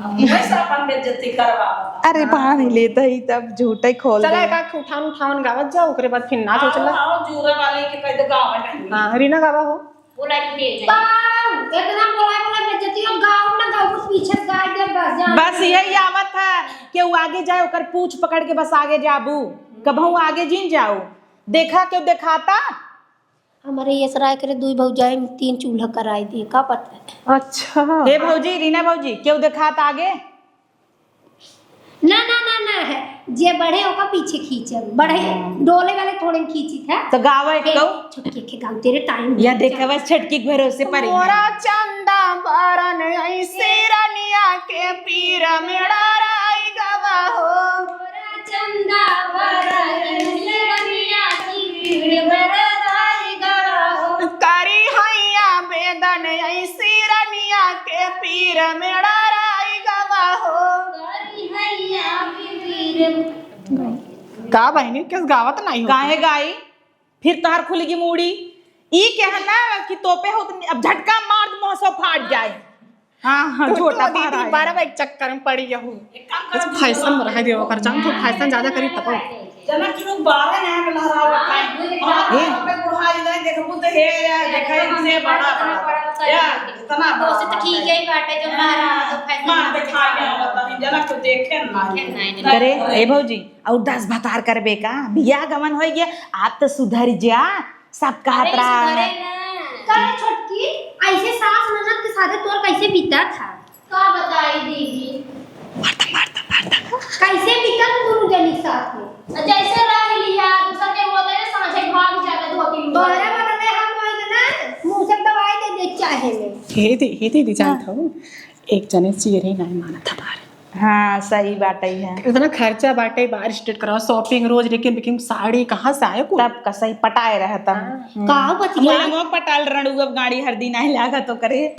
हम वैसे अपन बेइज्जती करवा। अरे हाँ। पानी लेता ही तब झूठे खोल चला दे। एक आख उठान उठावन गावत जा, ओकरे बाद फिर नाच आओ, चला। आओ, जूरा वाली के कह दे गावे नहीं। हाँ, रीना गावा हो। बोला कि दे जाए। बाऊ, इतना बोला, बोला, बेइज्जती हो, गाओ ना, गाओ, कुछ पीछे से गाय दे, बस, जान बस दे। यही आवत है कि वो आगे जाए, ओकर पूछ पकड़ के बस आगे जाबू। कबहू आगे जिन जाओ। देखा क्यों देखाता? हमारे यसराय करे दुई भौजाई में तीन चूल्हा कराई दे, का पता है? अच्छा। हे भौजी, रीना भौजी, क्यों देखाता आगे? ना, ना, ना, ना है। जे बढ़े ओका पीछे खींचब। बढ़े, हाँ। डोले वाले थोड़े खींची था। तो गावे हे, कहू। छोटकी के गाँव तेरे टाइम या हो देखे जा। बस छटकी के भरोसे पड़ी। मोरा चंदा बारन ऐसे रनिया के पीर में डराई गवा हो। मोरा चंदा बारन ऐसे रनिया की पीर में डराई गवा हो। करी हैया बेदन ऐसे रनिया के पीर में डराई गवा हो। करी हैया के पीर। का बहिनी, किस गावत नहीं हो? काहे गाई? फिर तोहार खुलगी मूड़ी। ई कहे ना कि तोपे हो तो अब झटका मार दे, मुंह से फाट जाए। हाँ, हाँ, तो छोटा तो दीदी बारह है। बारह एक चक्कर में पड़ी यहू। एक काम करो, फैशन में रह गयो, ओकर जान तो फैशन ज्यादा करी तब। जना कि लोग बारह नया में लहरावत हैं। हाँ, और ए। यहाँ पे बुढ़ाई नहीं देखबू तो हे या, देखा इनसे बड़ा बड़ा। या, इतना बड़ा तो से तो बात ठीक है। है ही बात है, जो हाँ, लहरा तो फैशन मार में दिखाई नहीं आवत है, जना को देखे ना। देखे नहीं, नहीं। करे, ए भौजी, और दस भतार करबे का? बियाह गवन होई गया, आप तो सुधर जा, सब कहत अरे, रहा सुधरे है। ना। का रे छोटकी, ऐसे सास ननद के साथे तोर कैसे बीता था? का बताई दीदी? मारता, मारता, मारता। कैसे बीता तू दोनों जनी के साथ में? जैसे रह लिया, दूसर के होते ना, सांझे भाग जाते धोती में। तोहरे बदले हम होई ना, मुंह से दवाई दे दे चाहे में। हे दी-, हे दीदी, जानत हाँ। हो, एक जने चीरे नहीं मानत हमारे। हाँ, सही बात है। इतना खर्चा बाटे, बाहर स्टेट कराओ, shopping रोज, लेकिन, लेकिन साड़ी कहाँ से आए कुल? तब का सही पटाए रहता। हाँ। हम्म। का बतिया? हम लोग पटाल रणुआ गाड़ी हर दिन आए लागा तो करे।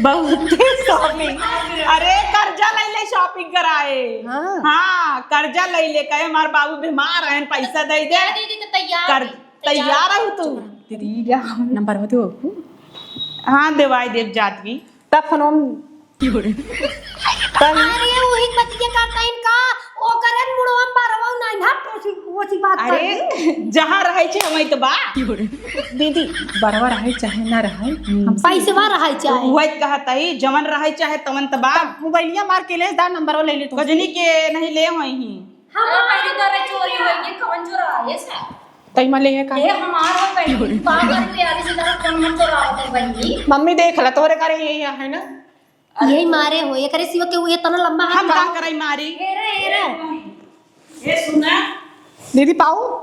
बहुत shopping। अरे, कर्जा ले ले shopping कराए। हाँ। हाँ, कर्जा ले ले, कहे हमार बाबू बीमार हैं, पैसा दे दे। क्या दीदी, तो तैयार कर, है, तैयार तैयार है। रहू तू। दीदी, नंबर हो तो। हाँ, देवाई देव जात की। तब फोन हम की हो रे? तब अरे, वही बतिया करता इनका, ओकरे मुड़वा में बरवा नहीं, हट, ओसी, ओसी बात कर अरे, दे। जहाँ रहै छै, वहीं तो बा। दीदी, बरवा रहै चाहे ना रहै, हम्म। हमसे पैसवा रहै चाहे। वही कहत हई, जवन रहै चाहे तवन तो बा। तब मोबाइलिया मार के ले दा, नंबरवा ले ले तू। कजनी के नहीं ले होई ही। हाँ, पहले तो रे चोरी होई, ये कवन चोरा है सा? तई मले है का? ये हमार हो पहले, तू का कर ले आगे से जरा कौन मत चोरा होते बहनी। मम्मी देख ला, तोरे करे यही है ना? यही मारे हो, एकरे सिवा के ये तना लंबा हाथ हम का का करई मारी? हेरा, हेरा। हे सुना। दीदी पाऊ?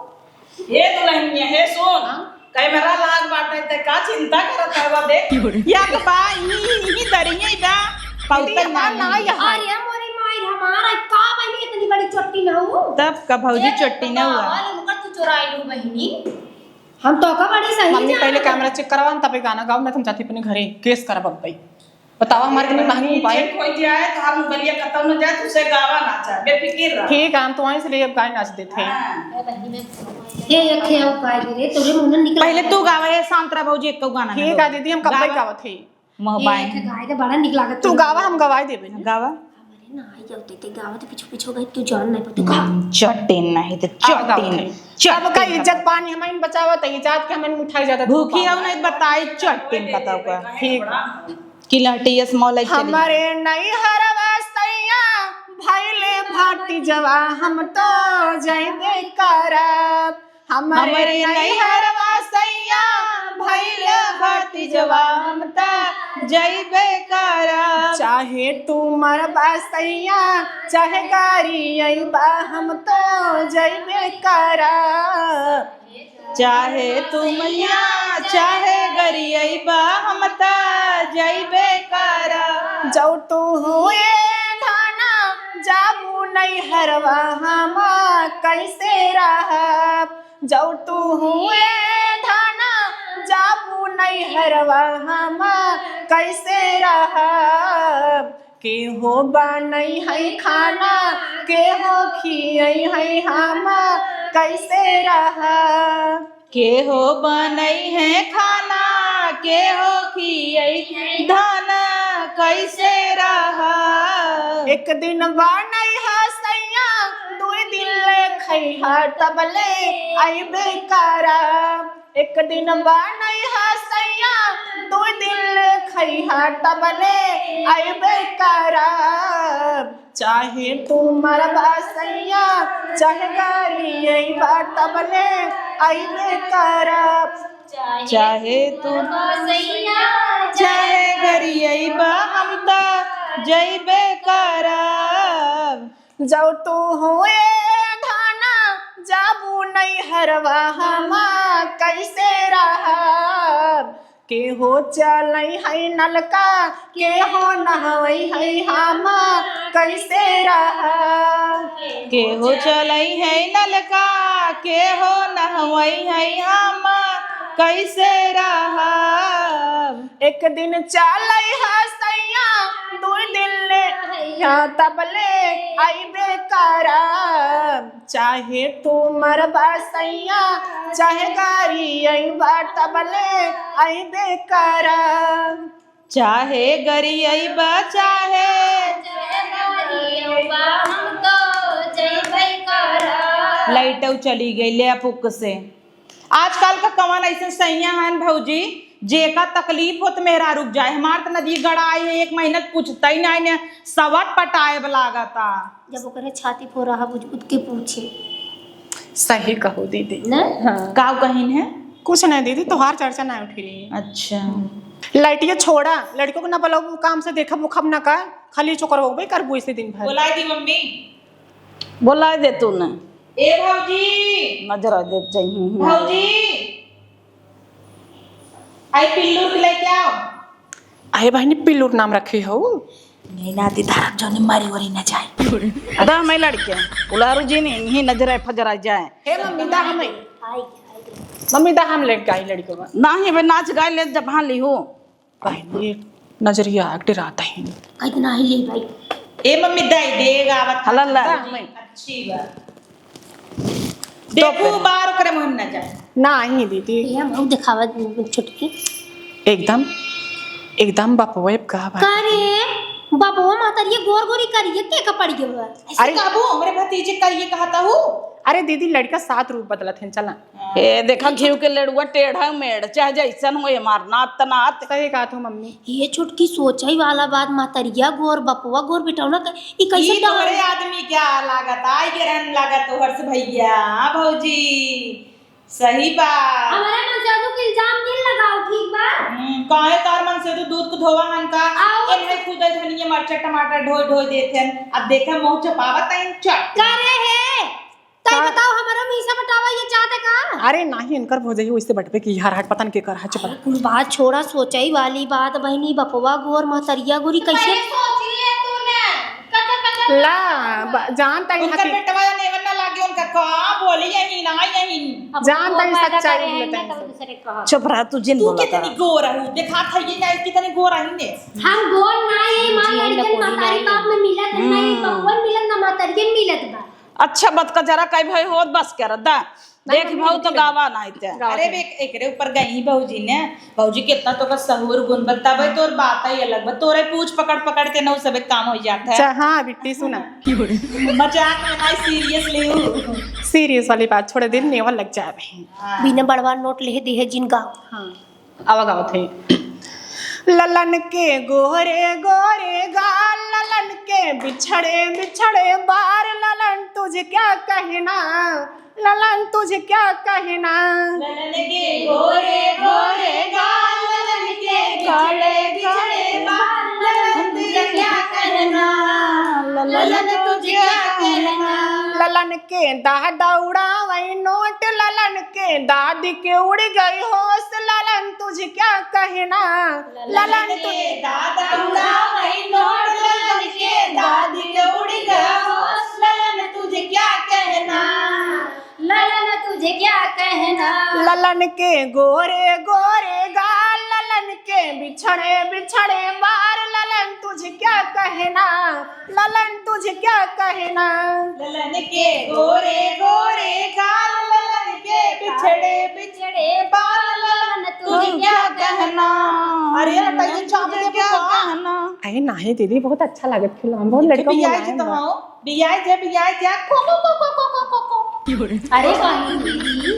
हे दुल्हनिया, हे सुन। हाँ? कैमरा लाग बाटे, ते का चिंता करत है, वा देख। या के बा, ई, ई दरिये बा। पाऊ दीदी, तक हमार ना ना आई। अरे मोरी माई, हमारा का बनी इतनी बड़ी चोटी ना हो? तब का भौजी एक चोटी ना हुआ। बावल उनकर तू चोराई लू बहनी। हम तो का बड़ी सही मम्मी, जान पहले है। कैमरा चेक करवा, तबे गाना गाओ, ना तुम जाती अपने घरे केस करब अब भाई। बताओ, हमारे इतनी महंगी मोबाइल। चेक हो जाए तो हम गलिया खत्म हो जाए, तुझसे गावा नाचा, बेफिक्र रह। ठीक है, हम तो वहीं से ले अब गाय नाच देते हैं। हाँ। ये एक है उपाय रे, तोरे मुंह निकल पहले तू गावा, ये शांत रह भौजी, एक गाना ठीक है दीदी, हम कब तक गावा। गावत है? मोबाइल। ये एक गाय के बड़ा निक लागत तू है। गावा, हम गवाई देबे ना। गावा। हमारे ना आई जाते ते गावा तो पीछे पीछे गई, तू जान नहीं पड़ते गावा। चट्टी नहीं तो चट्टी नहीं। अब का इज्जत पानी हमारी बचावत है, इज्जत के हमारी मिठाई ज्यादा भूखी हो नहीं बताई, चट्टी का तो का। ठीक। किलाटी ये small है, चली। हमरे नैहरवा सैया भइले भतीजवा, हम तो जइबे करब। हमरे हमरे नैहरवा सैया भइले भतीजवा, हम तो जइबे करब। चाहे तू मरबा सैया, चाहे गारी अइबा, हम तो जइबे करब। चाहे तू मैया, चाहे गरियबा, हम त जइबे करब। जौ तू हुए धाना, जाबू नैहरवा, हम कैसे रहब? जौ तू हुए धाना, जाबू नैहरवा, हम कैसे रहब? केहो बनई है खाना, केहो खियई है हम, कैसे रहा? केहो बनई है खाना, केहो खियई धान, कैसे रहा? एक दिन बनई है सैया, दुई दिन ले खैहा, तबले अइबे करा। एक दिन बनई है सैया, दुई दिन ले खैहा, तबले अइबे करब। चाहे तू मरबा सैया, चाहे गारी अइबा, तबले अइबे करब। चाहे तू मरबा सैया, चाहे गारी अइबा, हम त जइबे करब। जौ तू हुए धाना, जाबू नैहरवा, हम कैसे रहब? केहो चलई है नलका, केहो नहवई है, हम कैसे रहब? केहो चलई है नलका, केहो नहवई है, हम कैसे रहब? एक दिन चलई है सैया, दुई दिन ले अइहा, तबले अइबे करब। चाहे तू मरबा सैया, चाहे गारी अइबा, तबले अइबे करब। चाहे गरी अइबा, चाहे चाहे गारी अइबा, हम तो जइबे करब। लाइटौ चली गई ले फुक से। आजकल का कवन ऐसे सैया हन भौजी, जेका तकलीफ होत मेहरारू क जाए। हमार त नदी गड़ा आई है, एक महीना के पूछता ही नहीं ने, सवट पटाए लागता। जब ओकरे छाती फोरा है, बुझ-, उठ के पूछे। सही कहो दीदी। न? हाँ। काव कहिन है? कुछ नहीं दीदी, तोहार चर्चा नहीं उठी रही। अच्छा। लाइटिया छोड़ा, लड़कों को ना बुलाओ, वो काम से देखब उखब ना का, खाली चोकर होबे करबू इसे दिन भर। बुलाई दी मम्मी। बोला दे तू न। ए भौजी। नजर आ दे जइहीं। भौजी। आई पिल्लू के लेके आओ। अरे बहिनी, पिल्लू के नाम रखे हो? नहीं ना दी धरब जौनी मरी वरी न जाए। दा मैं लड़के। उलारू जी ने इन्हीं नजर फजर आ जाए। हे मम्मी, दा हमें। मम्मी, दा हम लेके आई लड़के में। नाही बे, नाच गाए ले जब हाँ ली हो। भाई, ये नजरिया एक डराता ही। कहीं तो नाही ले भाई। ए मम्मी, दे दे, गावत हला ला। दा, मैं। अच्छी बात। देखू, बार ओकरे मुंह न जा। नाही दीदी। ये हम दिखावा छुटकी। एकदम, एकदम बपवे का बात। का रे? बाबुआ महतरिया गोर गोरी करिए के का पड़ गयो बा? ऐसे अरे। काबू हमरे भतीजे करिए कहता हूँ। अरे दीदी, लड़का सात रूप बदलत हैं, चला। ए, देखा घिउ के लेड़ुआ टेढ़ा मेड़, चाहे जैसन होए हमार नात त नात। सही कहत हो मम्मी। ये छोटकी सोचई वाला बात, महतरिया गोर, बपुआ गोर, बेटौना का, ई कैसे ई डाल- तोहरे आदमी क्या लागत, आई के रहन लागत तोहर से भैया, हाँ भौजी, सही बात। हमारे मनसेधू के इल्जाम जिन लगाओ, ठीक बा? हम्म, काहे तार मनसेधू दूध को धोवा हन का? आओ। इन्हें खुद धनिया मरचा टमाटर ढोई ढोई देत हन, अब देखा मुँह चपावत हैं, चट। करे है। तई का? बताओ, हमरो में हिस्सा बटावा ये चाहते का? अरे नाही, इनकर भौजई वैसे बटबे की हर हट पतन के कर है, चुप रह। कुल बात छोड़ा, सोचई वाली बात बहिनी, बपवा गोर महतरिया गोरी कैसे? पहले सोच लिए तू ना, कच्चा कच्चा ला, ब-, जान ताई उनकर हकी- बेटवा नेवन ना लागे, उनका का बोली यही ना यही। अब जान वो ताई पैदा सच्चाई करे बोले हैं ताई ना, सब। तो दूसरे कहा। चुप रह, तू जिन तू बोला कितनी करा। गोर है, देखा था ये ना कितनी गोर है ने। हम गोर ना, ये माँ जी, लड़कन लकोड़ी महतारी नहीं। बाप में मिलत नहीं, हम्म। बपुआ मिलत ना महतरिया मिलत बा। अच्छा, बत का जरा कई भाई होत बस कर दा। नहीं, देख नहीं, भाऊ तो नहीं। गावा नहीं ते। गावा अरे नहीं। बे, एकरे ऊपर गई भौजी ने, भौजी कितना तो का सहूर गुण बतावे, तोर बात ही अलग बा, तोरे पूछ पकड़ पकड़ के नौ सबे काम हो जाता है। अच्छा, हाँ बिट्टी सुना। मजाक में नहीं, सीरियस ले। सीरियस वाली बात छोड़ दे, नेवा लग जावे। हाँ। बिना बड़वा नोट ले दे है जिन गाओ। हाँ। आवा गावत है। ललन के गोरे गोरे गाल, ललन के बिछड़े बिछड़े बार, ललन तुझे क्या कहना, ललन तुझे क्या कहना। ललन के गोरे गोरे गाल, ललन के बिछड़े बिछड़े बाल, ललन तुझे क्या कहना, ललन तुझे क्या कहना। ललन के दादा उड़ावई नोट, ललन के दादी के उड़ गई होश, ललन तुझे क्या कहना, ललन ललन तु- के दादा उड़ावई नोट, ललन के दादी के उड़ गई होश, ललन तुझे क्या कहना, ललन तुझे क्या कहना। ललन के गोरे गोरे गाल, ललन के बिछड़े बिछड़े बार, ललन तुझे क्या कहना, ललन तुझे क्या कहना। ललन के गोरे गोरे गाल, ललन के बिछड़े बिछड़े बाल, ललन तुझे क्या कहना। अरे हटा, ये चाप दे क्या का? कहना। अरे नाही दीदी, बहुत अच्छा लागत खिलौना, बहुत लड़का बियाह मुलायम जे तो बा। हाँ। बियाह जे, बियाह जे, को, को, को। अरे बहिनी।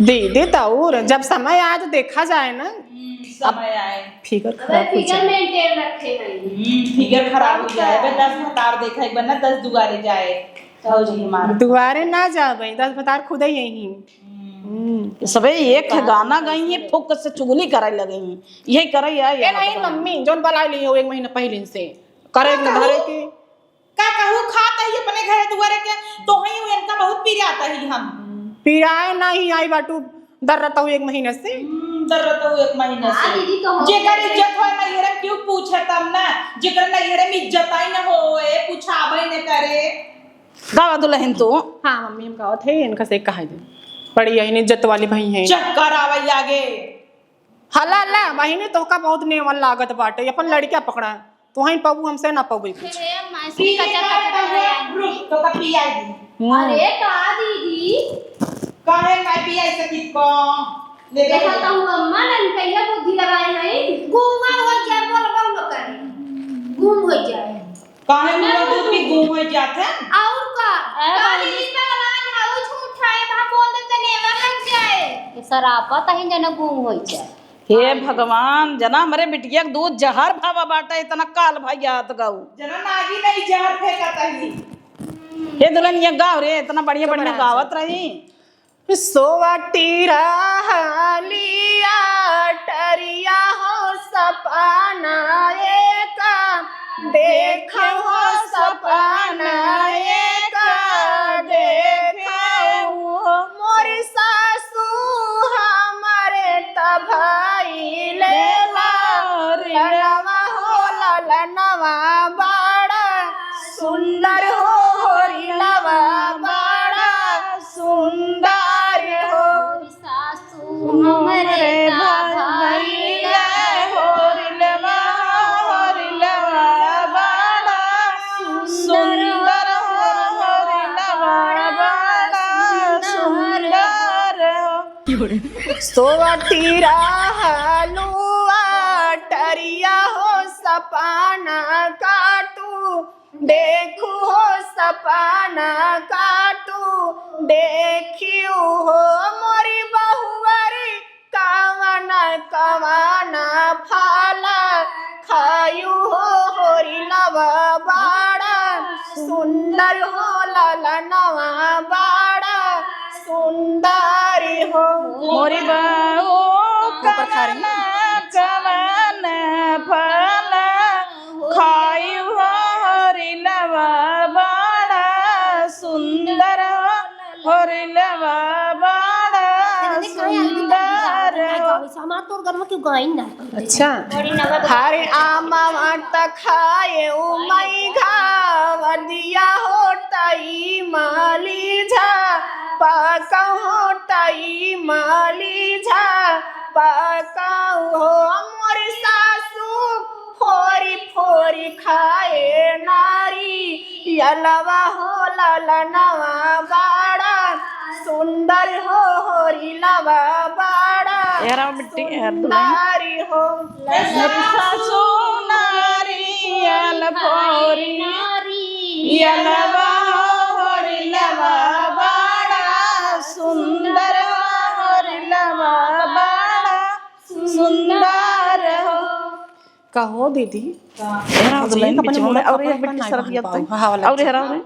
दीदी, तो और जब समय आए तो देखा जाए ना। हम्म, समय आए। फिगर अबे खराब हो फिगर जाए। मेंटेन रखे भाई। हम्म, फिगर खराब हो जाए। अबे दस भतार देखा एक बार ना, दस दुआरे जाए। कहो जी हमारा। दुआरे ना जाबे, दस भतार खुदे यही। हम्म। हम्म। सबे एक गाना गई है, फुक से चुगली करे लगे हैं। यही करे या ए याद नहीं बा। मम्मी, जौन बला ली हो एक महीना पहले से। करे का न कहू? धरे के। का कहू, खात ही अपने घरे दुआरे के, तो ही इनका बहुत पिरात ही हम। पिराए नाही आई बाटू, दर्रत हूँ एक महीना से। हम्म, दर्रत हूँ एक महीना से। हाँ, दीदी, तो हो जेकर गया। इज्जत होए नैहरे में क्यों पूछे तब ना, जेकर नैहरे में इज्जत आई न होए, पूछाबे न करे। गावा दुल्हन तू। हाँ मम्मी, हम गावत है, इनका से कहा दे। बड़ी यही इज्जत वाली भाई हैं। चक्कर आवे आगे। हला ला, बहिनी, तोहका बहुत नेवन लागत बाटे, अपन लड़किया पकड़ा, तोहई पाबू, हमसे ना पाबू कुछ। अरे, मासी पी ले कच्चा का कच्चा पहले है। रुक, तो का पियाई दी। हम्म। अरे, का दीदी? काहे ना पियाई सकित को? ले देखा दे। तो हूँ अम्मा, नन कहिया बुद्धि लगाए हैं, गुमा हो जाए, बोलबो न करे, गुम हो जाए। काहे मुआ दूध भी गुम हो जात है? और का? ए, काली बाबूजी। इस पे लगाए है, वो झूठ है, वहाँ बोल दे, तने एवर लग जाए। ये सरापा तही जना गुम हो जाए। हे भगवान, जना हमरे बिटिया के दूध जहर भावा बाटा, इतना काल भाई याद गाऊ। जना नागी नहीं जहर फेंका तही। हे दुल्हनिया गाव रे, इतना बढ़िया, चुप बढ़िया रह, गावत चुप। रही। सोवटी रहलिया टरिया हो सपना एक, देखे हो सपना एक, देखे हो। मोर सासू हमरे तभाई ले ललनवा हो ललनवा बड़ा सुंदर हो, होरिलवा बड़ा सुंदर हो। सासू हमरे भैया होरिलवा, होरिलवा बड़ा सुंदर हो, होरिलवा बड़ा सुंदर हो। सोवटी रहलुआ टरिया हो सपना का देखू हो सपना का तू देखियो हो मोरी बहुवरी, कवन कवन फल खायू हो होरी लवा बड़ा सुंदर हो ललनवा बड़ा सुंदर हो। मोरी बाऊ ऊपर खा रही। कवन कवन फल खायू हो होरी लवा बड़ा सुंदर हो, होरी लवा बड़ा सुंदर हो। हमार तोर घर में क्यों गाइन ना? अच्छा। हरे आमा त खाए उमई घावदिया हो तई माली झा, पकौ हो तई माली झा, पकौ हो मोर सासू, फोरी फोरी खाए नारी, यलवा हो ललनवा बड़ा सुंदर हो, होरी लवा बड़ा ए राव मिट्टी, ए दुल्हन। सुंदर हो। सासू नारी, यल फोरी नारी, यलवा हो, होरी लवा बड़ा सुंदर हो, होरी लवा बड़ा सुंदर हो। कहो दीदी, का? एरा बुझाई दुल्हन कपन बिचवा में, मोड़ा और कपन ये अपन बिट्टी नाई सरक बांध गया पाऊँ। तो। हाँ, वाला और अच्छा। एरा रे?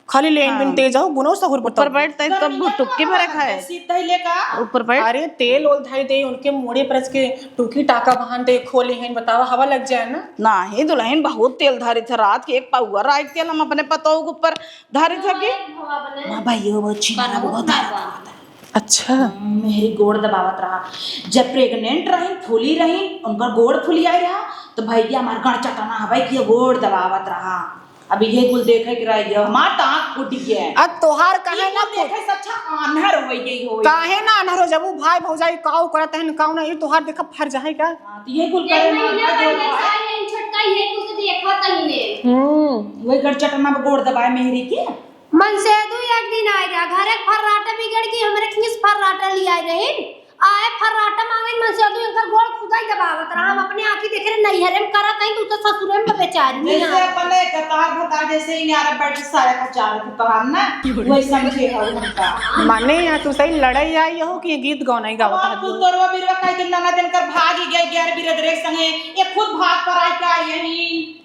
खाली लेन बिन हाँ। तेज हो, गुनो सहूर ऊपर बताओ। बैठ, तई तब टुक्की भरे खाए। सीधा ही लेका। ऊपर बैठ। अरे तेल ओल धाई दे, उनके मोड़े पर के टुकी टाका बहान दे, खोले हैं, बतावा, हवा लग जाए ना। नाही दुल्हन, बहुत तेल धारी थे, रात के एक पौवा राई तेल हम अपने पतोह के ऊपर धारी थे की। माँ भाई, ये वो अच्छी ना, बहुत धारा। अच्छा। हम्म, मेरी गोड़ दबावत रहा। जब प्रेग्नेंट रही, फूली रही, उनकर गोड़ फूली आई रहा, तो भैया हमार गण चटना हवे कि ये गोड़ दबावत रहा। अब ये कुल देखे के रह गया, हमार तो आँख फूट गया। अब तोहार काहे ये ना कुल फूट? देखे से अच्छा आन्हर हो गई हो। काहे ना आन्हर हो जब वो भाई भौजाई काऊ करत हन, काऊ ना, ये तोहार देखा फर जाए का? हाँ, तो ये कुल एक करे महीना मार का दो ये भाई। साल यही छोटका ये कुल तो देखा तनी ने। हम्म। वही गण चटना पे गोड़ दबाए मेहरी के। मनसेदू एक दिन आए रहा, घरे के फर्राटा बिगड़ गई, हमरे खीस फर्राटा ले आए रहिन। आए फर्राटा मांगे, मनसेदू इनकर गोड़ खुदाई दबावत रहा। हम अपने आँखी देखे रहे, नैहरे में करत हई, तू तो ससुरे में बेचारी जैसे यहाँ। अपने कतार भतार जैसे ही न्यारा बैठ के साया कचार के तोहार ना, वही समझे हो हमका। माने यहाँ तू सही लड़ाई आई हो कि गीत गौनाई गावत अब है? तू तोरवा बिरवा कह दिन ननद इनकर भागी गई, गैर बिरद रे संगे, ये खुद भाग पर आए का यही।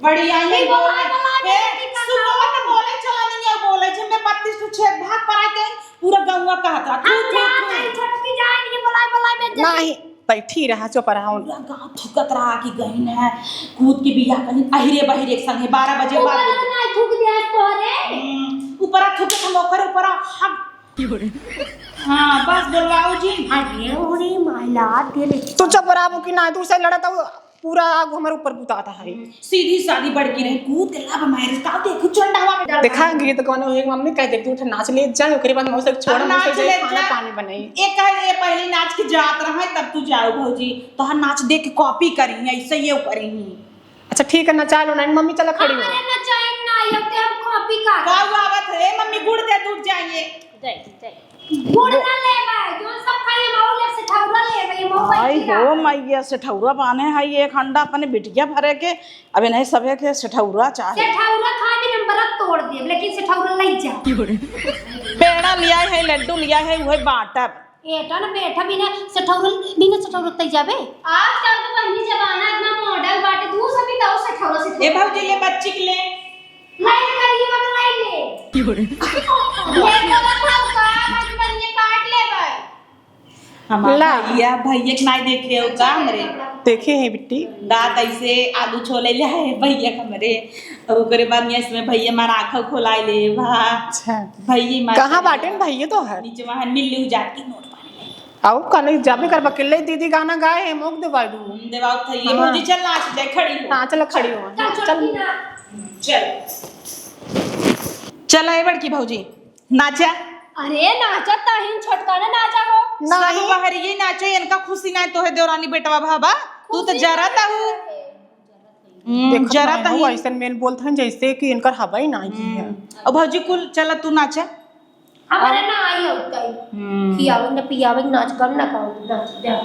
बड़ी आई नहीं, बोला, बोले, बोला, ए, बोला, सुनो, बोला। तो बोले चला नहीं है, बोले छे, मैं बत्तीस ठो छेद भाग पर आए के पूरा गौवा कहत रहा, थू, हम थू, जात थू। हई, छोटकी जाए, ये बोलाए, बोलाए, मैं जात नहीं, बैठी रहा, चुप रहा। पूरा गाँव थूकत रहा कि गईन है, कूद के बियाह करी, अहिरे बहिरे एक संगे, बारह बजे बाद। ऊपर ना थूक दिया तोहरे। हम्म, ऊपरा थूके हम ओकर ऊपरा, हग। हाँ, बस बोलवाओ जी। अरे, ओरे, माइला, तेरे। तू चुप रहा, वो कि ना, तू से लड़ा था, वो पूरा आग हमारे ऊपर बुताता है। सीधी सादी बड़की रहे, कूद के love marriage का देखू चंडहवा में डाल। देखा, गीत गाना हुए, मम्मी कह दे, तू उठ नाच ले जाए, ओकरे बाद मौसे छोड़, अब नाच मौसे ले खाना जा। पानी बनाई। एक कहे, ये पहले नाच के जात रहा है, तब तू जाओ भौजी, तो हम नाच देख के copy करी, ऐसे ये करी। अच्छा ठीक है, नचा लो ना, मम्मी चला खड़ी हो। अरे नचाए ना, ये ते हम copy का। का आवत है, मम्मी गुड़ दे, दूध जाइए। दे, दे। गुड़ ना लेबे, जोन सब खाई हम और लेब, सेठौरा लेबे, ये मऊ आई बैठी हो रहा। मैया, सेठौरा बाने है, एक हंडा अपने बिटिया भरे के, अब इन्हें सभे के सेठौरा चाहे। सेठौरा खाए में नंबर तोड़ देब, लेकिन सेठौरा ले जा। पेड़ा लिया है, लड्डू लिया है, वही बांटब। एटा ना बेटा, बिना सेठौरा, बिना सेठौरा तई जाबे। आजकल के बहिनी जमाना इतना model बाटे, तू सभी तो सेठौरा से ए भौजी, ले बच्ची के ले। लाई ले, करिए मत लाई ले। क्यों रे? ये तो बताओ का, बाकी बनिए काट ले भाई। हमार ला। भैया, भैया के नाई देखे हो का हमरे? देखे हैं बिट्टी। दांत ऐसे आलू छोले ले है भैया के हमरे। और ओकरे बाद में इसमें भैया मार आँखों खोलाई ले भा। अच्छा। भैया मार कहाँ बाटे न भैया तो है? नीचे वहाँ मिल लियो जाके नोट पानी ले। आओ, कल जाबे करबा, अकेले दीदी गाना गाए है, मोक देवाई दू। हम देवाओ था, ये हाँ। भौजी चल नाच जाए, खड़ी हो। हाँ, चल खड़ी हो। चल, चल। छोटकी ना। चल। चल, ए बड़की भौजी, नाचा। अरे, नाचा ताहिन छोटका ना नाचा हो। नहीं। सब बहरिये नाचे, इनका खुशी ना तो है, देवरानी बेटवा भाबा, तू तो खुशी जरा ना ताहू। है। हम्म, देखत जरा नहीं हो, तही। ऐसन मेल बोलत हैं जैसे कि इनकर हवा ही नाही है। हम्म। अब भौजी कुल चला तू नाचा। हमारे ना आई हो कहीं। हम्म। खियावे न पियावे, नाच गान ना पाओ, नाच जा।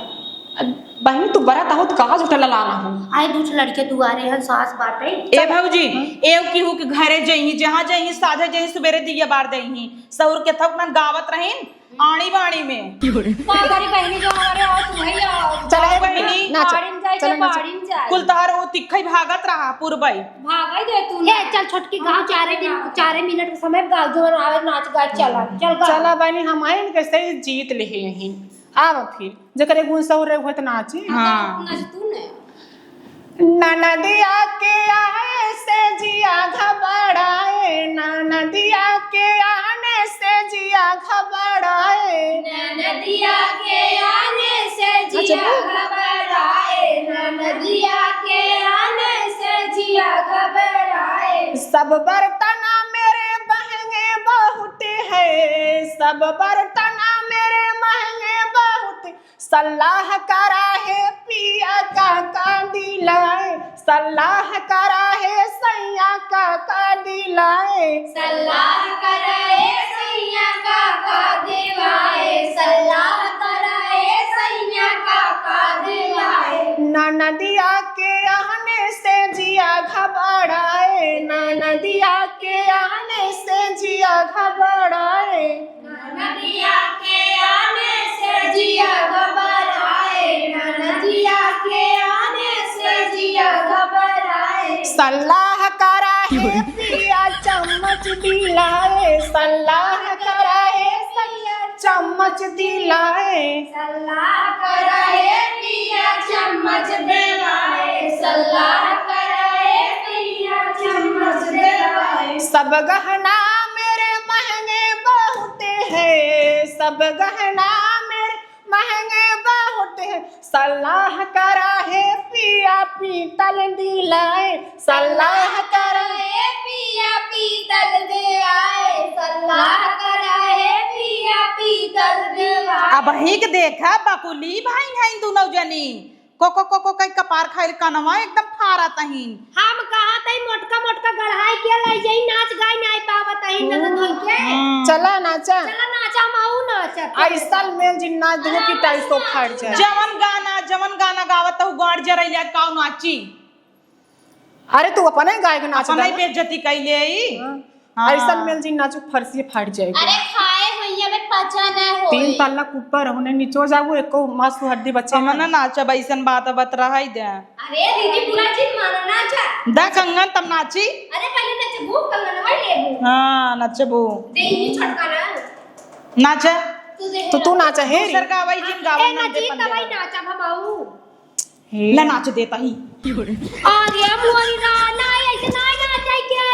अब बहिनी, तू बरत हो त कहाँ झूठा ललाना हो? आए दू ठे लड़के दुआरे हन, सास बाटे। ए भौजी, हम्म। एव केहू के घरे जइही, जहाँ जइही, साझे जइही, सुबेरे दिया बार देही। सहुर के थक मन गावत रहीन, आड़ी बाड़ी में। का करी बहिनी, जो हमारे आओ, तू ही आओ। चला ए बहिनी, नाच। बाड़ी में जाए चला के नाच। बाड़ी में जाए। कुल तहार वो तिखई भागत रहा, पुरबई। भागई दे तू ए, ना। चल छोटकी, गाँव चारे दिन, चारे मिनट के समय गाँव जो आवे, नाच गाए, चला, चल गाँव। चला बहिनी, हम आइन के सही जीत लिहे यहीं। आव फिर, जेकरे गुण सहुर रहे, उहे त नाची। हाँ। नाच तू ने। ननदिया के आए से जिया घबराए, ननदिया के आने से जिया घबराए। ननदिया के आने से अच्छा, जिया बोल। घबराए, ननदिया के आने से जिया घबराए। सब बर्तना मेरे महंगे बहुत है, सब बर्तना मेरे महंगे बहुत, सलाह करा है पिया काका दिलाए, सलाह करा है सैया काका दिलाए। सलाह करा है सैया काका दिलाए, सलाह करा है सैया काका दिलाए। ननदिया के आने से जिया घबराए, ननदिया के आने से जिया घबराए। ननदिया के आने से जिया घबराए, ननदिया के आने से जिया घबराए। सलाह करा है पिया चम्मच दिलाए, सलाह करा है सैया चम्मच दिलाए। सलाह करा है पिया चम्मच दिलाए, सलाह करा है पिया चम्मच दिलाए। सब गहना मेरे महंगे बहुत है, सब गहना मेरे महंगे बहुत है, सलाह करा है पिया पीतल दिलाए, सलाह करा है पिया पीतल दिलाए, सलाह करा है पिया पीतल दिलाए। अबहीं के देखा, बकुली भाई हैं दुनौ जनी। को, को, को, को, कई कपार खाइल कनवा एकदम फारत हीन। हम कहत हई मोटका मोटका गढ़ाई के लई जाई, नाच गाई नाई पावत हई ननद होई के। हम्म। चला नाचा। चला नाचा, हम आऊ नाचा। ऐसा मेल जिन नाच देबो कि टाई सो फाट जाए। जवन गाना, जवन गाना गावत हऊ गाड़ जरैले काऊ नाची। अरे तू अपने गाय के नाच अपने दे। बेइज्जती कैले ई। हाँ। हाँ। ऐसन मेल जी नाचो फरसिए फाट जाएगी। अरे खाए होइया में पचा ना होई। तीन तल्ला के ऊपर होने नीचो जाबू, एको मांस हड्डी बचे हम ना। ना नाचब, ऐसन बात बत रहा ही दे। अरे दीदी, बुरा चीज मानो, नाचा। दा कंगन तब नाची। अरे पहले नचबू, कंगन वही लेबू। हाँ, नचबू। दे ही छोटका ना। नाचा। तू दे तो तू नाचा हे रे। दूसर गावई जिन गावन ए ना नंदे जी, पंदे तबई वाला। नाचा भमाऊ। हे। ला नाच देता ही। अरे मोरी रा, ना ऐसे ना नाचे के।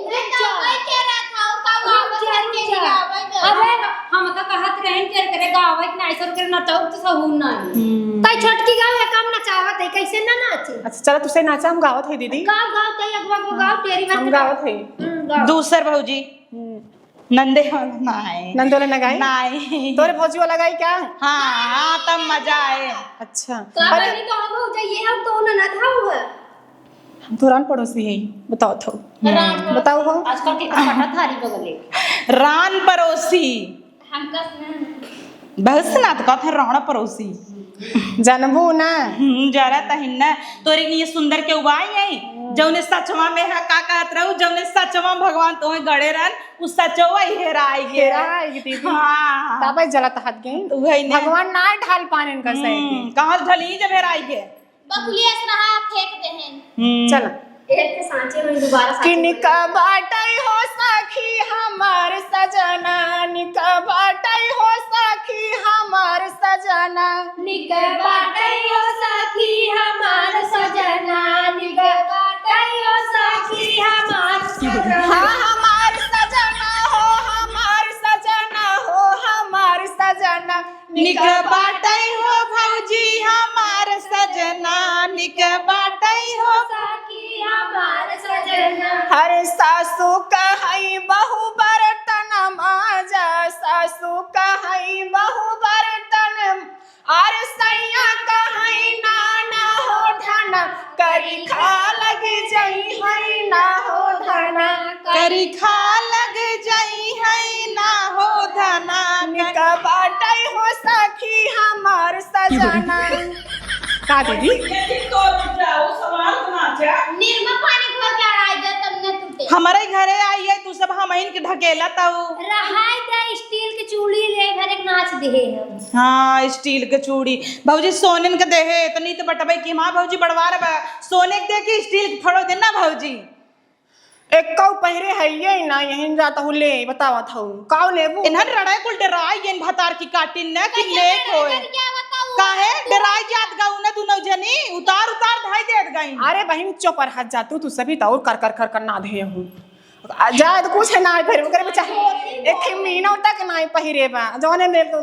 मैं तो वही कह रहा था, और का वापस रुक जा, करके रुक जा। ही गावे के। अरे हम तो कहत रहन के करे गावे के ना, ऐसे करे ना तो सहूर ना। हम्म। तई छोटकी गावे कम नचावत है, कैसे ना नाचे? अच्छा चला, तुसे नाचा हम गावत है दीदी। गाओ, गाओ, तई अगवा को गाओ, तेरी हम मर्जी। गावत है। हम्म, गाओ। दूसर भौजी। हम्म। नंदे वाला नाई। नंदे वाला ना गाई? नाई। तोरे भौजी वाला गाई क्या? हाँ, हाँ, तब मजा आए। अच्छा। का अरे। बनी तो हम हो जाइए, हम तो ना, ना था हुआ। हम तो रान पड़ोसी है, बताओ तो। रान पड़ोसी। बताओ हो। आजकल के कटा थारी बगले। रान पड़ोसी। हम कस ना। बहुत सुनात कहत है रान पड़ोसी। जानबू ना? हम्म, जरा तहिन ना। तोरे लिए सुंदर के उबाई आई, जौने सचवा में है, का कहत रहू, जौने सचवा में भगवान तोहे गड़े रहन, उ सचवा ही हेराई गे। हेराई गे दीदी। हाँ। तबे जलत हाथ गई। उहे ने। भगवान ना ढाल पाने इनका सही हम्म, के। कहाँ ढली जब हेराई गे। बकुली अस रहा फेंक देहेन। हम्म। चला। एक के सांचे में दोबारा कि सांचे में। निका बाटई हो सखी हमार सजना, निका बाटई हो सखी हमार सजना। निक बाटई हो सखी हमार सजना, निक बाटई हो सखी हमार सजना। हाँ, हमार सजना हो, हमार सजना हो, हमार सजना। निक बाटई हो भौजी हमार सजना, निक बाटई हो सखी हमार सजना। हर सासू कहई बहू बर्तन माजा, सासू कहई बहू बर्तन अरे सैया कहई ना ना हो धना, करी खा लग जई है ना हो धना। करी खा लग जई है ना हो धना। निक बाटई हो सखी हमार सजना। का दीदी? ये ठीक तो रुक जाओ, संभाल के नाचा। निरमा पानी घोर के अड़ाई दे, तब न टूटे। हमरे घरे आई है, तू सब हमहिन के ढकेला ताऊ। रहाई दे, स्टील के चूड़ी ले भरे के नाच देहे हम। हाँ, स्टील के चूड़ी। भौजी, सोनन के देहे, इतनी तो बटबे कि हाँ, भौजी, बड़वार बा। सोने के दे कि स्टील के, थोड़ो दिन ना, भौजी। एक्कौ पहिरे है ये ना, यहीं जात हूँ ले, बतावत हूँ। काऊ लेबू? इन्हन रड़े कुल डराई, इन भतार की काटिन न कि कैसे लेक डराई होए। कर क्या बताऊँ? काहे? तू डराई जात गाऊ न दुनो जनी, उतार उतार धाई देत गई। अरे बहिन, चुप रह जा तू, तू सभी तो और कर कर कर कर ना दे हूँ। आ, जा तो कुछ है ना, फिर ओकरे में चाहे एक ही महीना तक ना पहिरे बा, जौने में तो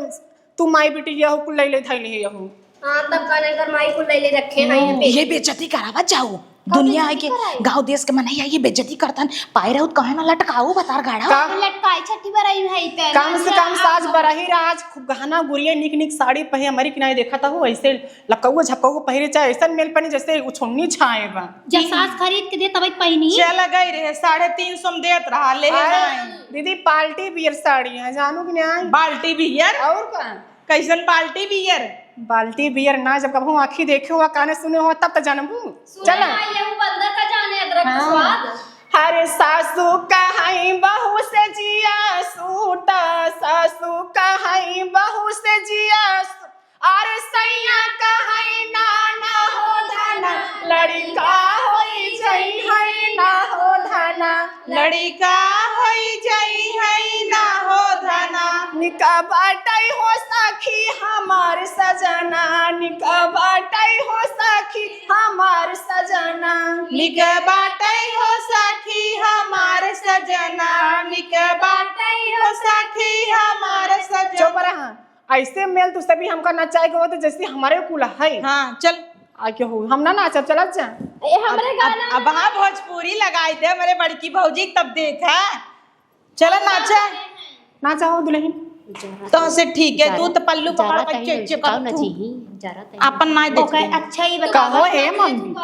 तू माई बेटी यहू कुल लैले धैले है यहू। हाँ, तब कहने कर माई कुल लैले रखे हैं यहाँ पे। ये बेइज्जती करावत जाऊ। का दुनिया है बेइज्जती कि कराई? गाँव देश के मनई है, ये बेइज्जती करतन। पाए रहू त कहे ना लटकाऊ भतार गाड़ा। का? लटकाई छठी बरही है इतने। कम से कम साज बरही रहा, आज खूब गहना गुरिया निक निक साड़ी पहे हमारी किनारे देखा था हो, ऐसे लकौआ झपकौआ पहिरे चाहे ऐसा मेल पनी जैसे उछुन्नी छाए बा। जब सास खरीद के दे तब पहिनी। चल गई रहे, साढ़े तीन सौ में देत रहा, ले अरे, जाए। दीदी पार्टी वियर साड़ी है, जानू कि नहीं? पार्टी वियर? और का? कैसन बाल्टी बियर? बाल्टी बियर ना, जब कबहू आँखी देखे हुआ, काने सुने हुआ, तब तो जानबू। सुने चला। ना, ये वो बंदर का जाने अदरक का हाँ। स्वाद। अरे सासू कहाई बहू से जिया सूता, सासू कहाई बहू से जिया सू-, अरे सैया कहाई ना, ना हो धना, लड़का होई जई है ना हो धना। लड़िका होई जइहैं ना हो धना। निक बाटै हो सखी हमार सजना, निक बाटै हो सखी हमार सजना। निक बाटै हो सखी हमार सजना, निक बाटै हो सखी हमार सजना। चुप रहा। ऐसे मेल तू सभी हमका नचाए के होते जैसे हमारे कुल है। हाँ, चल। आ, क्यों हो? हम ना नाचब, चलत जा। ए, हमरे अब, गाना अब, अब हाँ भोजपुरी लगाई दे हमरे बड़की भौजी, तब देखा। चल नाचा। नाचा हो दुल्हन। तो से ठीक है, जरा, तू तो पल्लू पकड़ जरा के तही चेक, चेक काऊ कर ना तू। जी, जरा तही। अपन ना देख ओके, के। अच्छा ही बता। कहो, ए मम्मी,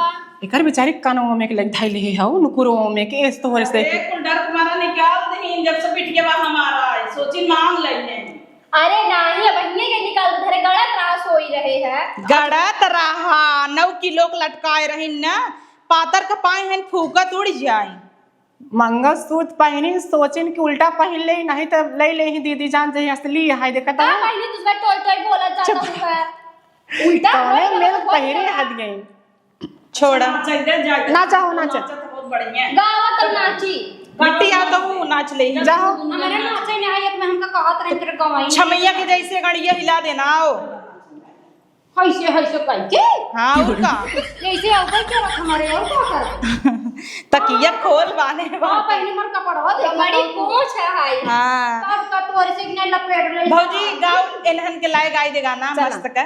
एकर बेचारी कानों में के लग धइले है, हो, नुकुरों में के, इस तोहर से। अरे, कुल डर के मारा निकाल दही, जब से बिटिया हमारा है, सोची मांग ले है। अरे नाही, अब इन्हें के निकाल के धरे, गड़त रहा सोई रहे है। गड़त रहा, नौ किलो के लटकाए रही न, पातर के पाए हैं, फूकत उड़ जाए। मंगलसूत्र पहिनी, सोचिन कि उल्टा पहिन ले, नहीं तो ले ले ही दीदी जान, जही असली है, देखत का है। पहिनी, दूसरा टोय टोय बोला जाता चुप। हुआ। उल्टा कौने बोल मेल बोल पहिरे बोला। हद गई। छोड़ा। नाचा इधर जाके। नाचा हो, नाचा। नाचा तो बहुत बढ़िया है। गावा तो नाची। बिट्टी आ तो ऊ नाच ले। जाओ। हमारे नाचे में आई, एक में हमका कहत रहे, तेरे गवाई। छमैया के जैसे गड़िया हिला देना, आओ। हैसे, हैसे करके। हाँ, और का? जैसे आओ, कोई क्या रख हमारे, और का कर? तकिया खोल बाने बा। हाँ, पहले मोर कपड़वा देख। बड़ी पूछ है, हाय। हाँ। कब का तोरे से इतने लपेट रही। भौजी, गाओ, एनहन के लाए गाई दे गाना चला। मस्त का।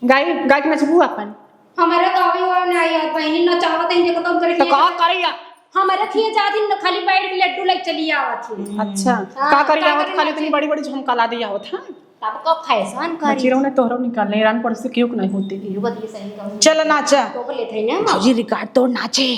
गाय, गाय के नचबू अपन? हमारे गावे वाला नहीं यार, बहनी नचावत है, देखो तो उधर तो की का करैया? हमारे खिए जाती न, खाली बैठ के लड्डू लेके चली आवत है। अच्छा, हाँ, का करी का आवत? करी खाली आवत इतनी है? बड़ी बड़ी झुमका ला दिया होत, हाँ? तब का फैशन करी? बची रहो ने तोहरो निकाल ले, रान पड़ोस से क्यों नहीं होती? यो बात ये सही कहूँ। चल नाचा। तो को लेते हैं ना? भौजी रिकॉर्ड तोड़ नाचे।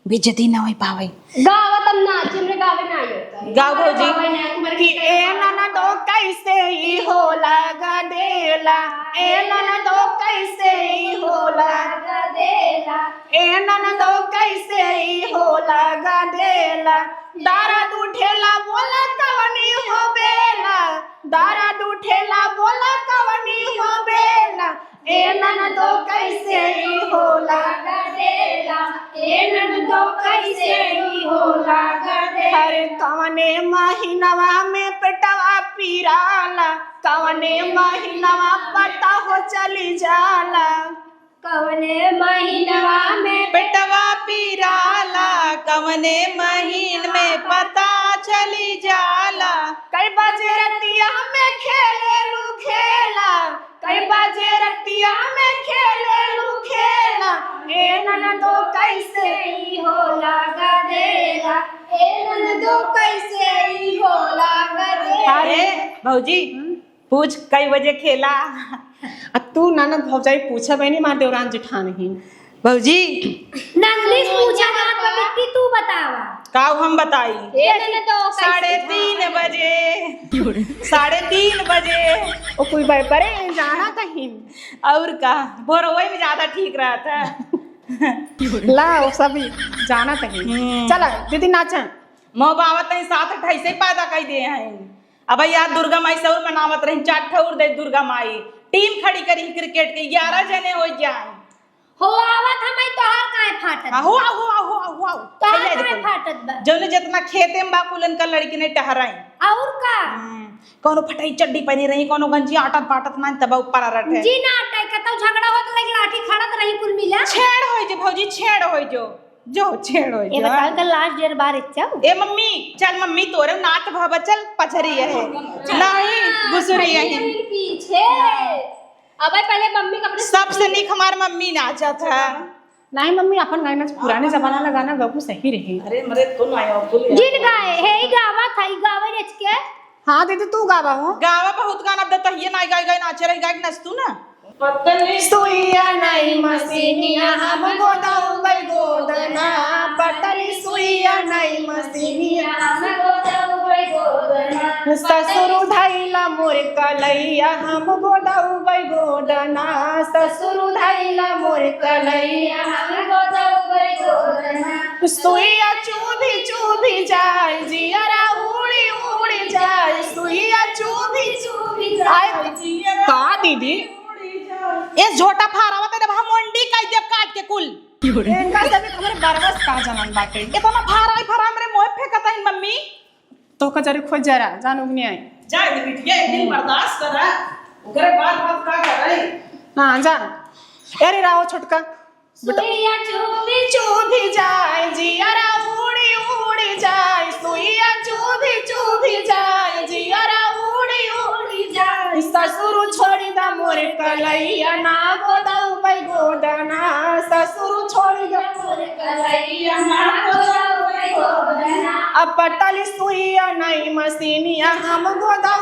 बेइज्जती ना होई पावे। गावा तब नाच, हमरे गावे ना आई होता है। गाओ भौजी। गावे ना, तुम्हारे कि के ए ननदो कैसे ई होला गदेला, ए ननदो कैसे ई होला गदेला, ए ननदो कैसे ई होला गदेला, दरद उठेला बोला कवनी हो बेला, दरद उठेला बोला कवनी हो बेला, ए ननदो कैसे ई होला गदेला, ए ननदो कैसे ई होला गदेला। अरे कवने महीनवा में पेटवा पिराला, कवने महीनवा पता हो चली जाला। कवने महीनवा में पेटवा पिराला, कवने महीन में पता चली जाला। कई बजे रतिया में खेलेलू खेला, कई बजे रतिया में खेलेलू खेला, ए ननदो कैसे ई होला गदेला, ए ननदो कैसे ई होला गदेला। अरे भौजी, पूछ कई बजे खेला? आ तू ननद भौजाई पूछा बहनी, मार देवरान जेठान ही। भौजी। नंदनी पूछा ना, पवित्री तू बतावा। काउ हम बताई? ए ननदो, कैसे साढ़े तीन बजे, साढ़े तीन बजे। ओ कोई बे-, परे जाना कहीं। और का, भोरवई में ज्यादा ठीक रहत है। ला, वो सब ही जाना कहीं। हम्म। चला, दीदी नाचा। मोबावत है, सात अट्ठाईस ही पैदा कर दिए हैं। अब यार दुर्गा माई से और मनावत रही, चार ठौर दे दुर्गा माई। टीम खड़ी करी क्रिकेट के, ग्यारह जने हो जाए। हो आवत हमई तोहार काहे फाटत बा? हो, हो, हो, हो, हो। तोहार काहे फाटत बा? जौने जितना खेते में बा, कुलन का लड़की नहीं टहराई। और का? हम्म, कौनो फटाई चड्डी पहनी रही, कौनो गंजी आटत पाटत ना, तब ऊपर आ रहे। जी ना अटाई, कतौ झगड़ा होत लगी लाठी खड़त रही कुल मिला। छेड़ होई जो भौजी, छेड़ होई जो। जो छेड़ होई ए जो। बताओ, कल लास्ट डेट बार इच्छा हो? ए मम्मी, चल मम्मी, तोरे नात भवा, चल पछरी है। चल। नहीं, गुसरी यही। पीछे। अबे पहले मम्मी का अपने सबसे नीक हमार मम्मी नाचत है। नहीं मम्मी, अपन गाना, पुराने जमाना वाला गाना गबू सही रही। अरे मरे तो ना आया, बोले। जिन गाए, हे ही गावा था, ही गावे रच के। हाँ दीदी, तू गावा हो। गावा बहुत गाना, अब तो ये ना गाए गाए नाचे रही, गाए नचतू ना। पतली सुइया नहीं मसीनिया, हम गोदौबै गोदना। पतली सुइया नहीं मसीनिया, हम गोदौबै गोदना। ससुर धैला मोर कलैया, हम गोदौबै गोदना। ससुर धैला मोर कलैया, हम गोदौबै गोदना। सुइया चुभी चुभी जाए, जियरा उड़ी उड़ी जाए। सुइया चुभी चुभी जाए, आए, जियरा का दीदी? उड़ी जाए। ए झोटा फारावा तेरे वहाँ मोंडी काट देब काट के कुल। इनका सभी हमरे बरबस का जनम बाटे। इतना फारा ही फारा हमरे मुँह फेंकत है मम्मी। तो का जरी खोज जरा, जान उगनी आई। जाए दे बिटिया, एक दिन बर्दाश्त करा, ओकरे बाद बात का करे। हाँ, जा। ए रे राहो छोटका। बेटा। सुइया चुभी चुभी जाए, जियरा उड़ी उड़ी जाए। सुइया चुभी चुभी जाए, जियरा उड़ी उड़ी जाए। ससुर छोड़ी दा मोर कलैया, ना गोदौबै गोदना। ससुर छोड़ी दा मोर कलैया, ना गोदौबै गोदना। अब पटल सुइया नहीं मसीनिया, हम गोदौ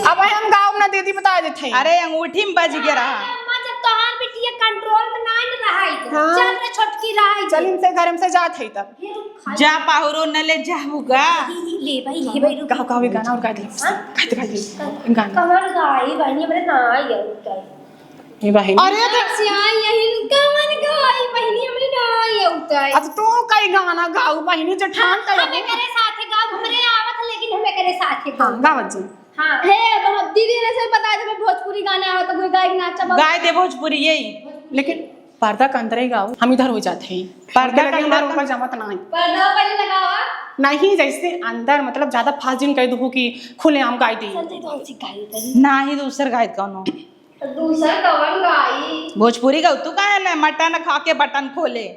अब हम गाँव ना दीदी बता देते हैं। अरे अंगूठी में बज गया रहा। अम्मा, जब तोहार बिटिया कंट्रोल में ना न रहाई तो हाँ। चल रे छोटकी रहाई चल तो। इनसे घर में से जात है तब। ये तू खा जा पाहुरो न ले जाबू का। ले भाई, ले भाई, रुक। कहो, कहो, ये गाना और गा दे। हाँ? गा दे, गा दे। गाना। कमर गाई बहनी, हमरे ना आई है उतर। ए बहिनी। अरे तो से आई यही कमर गाई बहनी, हमरे ना आई है उतर। अब तू कई गाना गाऊ बहनी, जेठान का हमें करे साथे गाऊ, हमरे आवत लेकिन हमें करे साथे हाँ, गाऊ। गावत जी। हाँ। हे, बहुत दीदी ने से बता दे, मैं भोजपुरी गाना आवत, कोई गायक नाचा बहुत गाय दे भोजपुरी यही। लेकिन पर्दा के अंदर ही गाओ, हम इधर हो जाते हैं। पर्दा के अंदर ऊपर जमत ना है। पर्दा पहले लगावा। नहीं, जैसे अंदर मतलब ज्यादा फास्ट जिन कह दू कि खुलेआम गाय दी। संजय तो हम सिखाई कहीं। ना ही दूसर गाय कौनो। तो दूसर कौन गाई? भोजपुरी गाऊ तू काहे ना मटन खा के बटन खोले।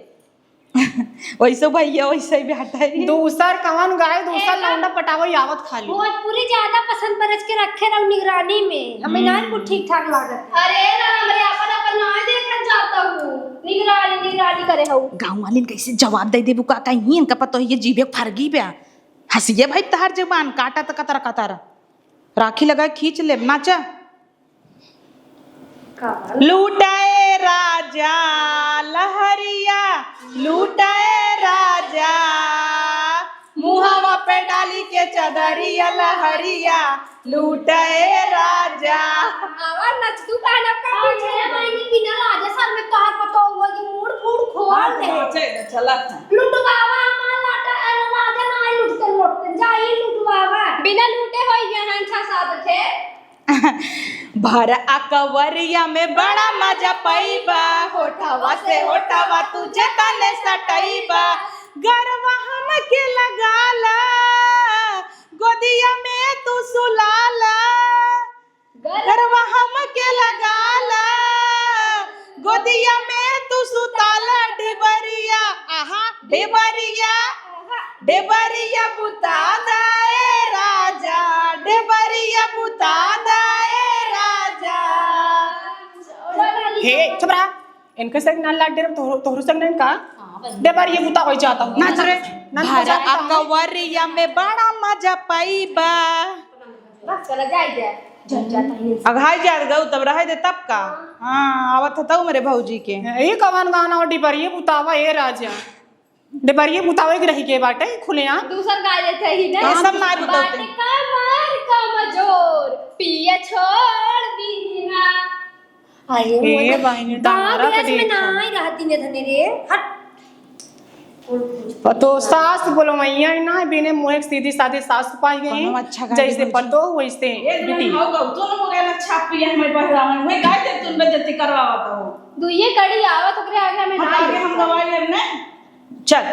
वैसे भैया वैसे ही बैठा है। दूसर कवन गाए, दूसर एकदम लौंडा पटावई आवत खाली। भोजपुरी ज्यादा पसंद बरस के रखे रहू निगरानी में, हमें ना हम्म। कुछ ठीक ठाक लागत। अरे ना, हमरे आपन आपन ना देखल जाता हूँ, निगरानी निगरानी करे हूँ। गाँव वालिन कैसे जवाब दे देबू का कहीं, इनका पता है ये जीभे फरगी बा। हंसिए भाई तहार जबान काटा त कतर कतर। राखी लगा खींच लेब, नाचा। लूटाए राजा लहरिया, लूटाए राजा, मुहावा पे डाली के चदरिया लहरिया, लूटाए राजा। आवा नच तू गाना का पीछे। अरे भाई, बिना लाजे सर में तोहार पतो हुआ कि मूड फूड खोल दे। नाचे दे, चला था। लुटवावा हमार लाटा, ए, लाजे ना लुटते लुटते, जाई लुटवावा। बिना लूटे होई यहाँ छह सात थे। भर अकवरिया में बड़ा मजा पईबा, होठवा से होठवा तू जेतने सटईबा, गरवा हमके लगाला, गोदिया में तू सुलाला, गरवा हमके लगाला, गोदिया में तू सुताला, ढिबरिया, आहा, ढिबरिया, ढिबरिया बुता दाए राजा, ढिबरिया बुता दाए राजा। हे, चुप रहा। इनके से ना लाड डेर, तोहरो, तोहरो से नहीं का? हाँ, बस। ढिबरिया बुता हो जाता हूँ। नाच रे। नाच भरा जाता हूँ। अकवरिया में बड़ा मजा पाईबा। बस, चला जाए, जाए। जब जाता है। अघाई जात गऊ, तब रहे दे, तब का? हाँ, आवत हतऊ मेरे भौजी के। ई कवन गाना हो, ढिबरिया बुतावा, ए राजा? डेबरिये बुतावे के रही के बाटे, खुलेआम। दूसर गा देते ही ना। ये सब ना बुतावते। बाटे कमर कमजोर, पिया छोड़ दीना। आयो, हे मोर बहिनी, गाँव डंगरा देश के में देखा। ना आई रहत दिने धने रे, हट। तो सास बोलो मैया ही ना, बिने मुँह एक सीधी सादी सास पाई गई। कोनो अच्छा गाड़ी जैसे भौजी। पतो वैसे ये दुल्हन बिटिया। हो गौ, तू लोग ना छाप पिया हमें बहरावन, वही गाय दे तुम बेइज्जती करवावत हो। दुइये कड़ी आवत ओकरे आगे में हटा ना के हम गवाई लेब ने। चल।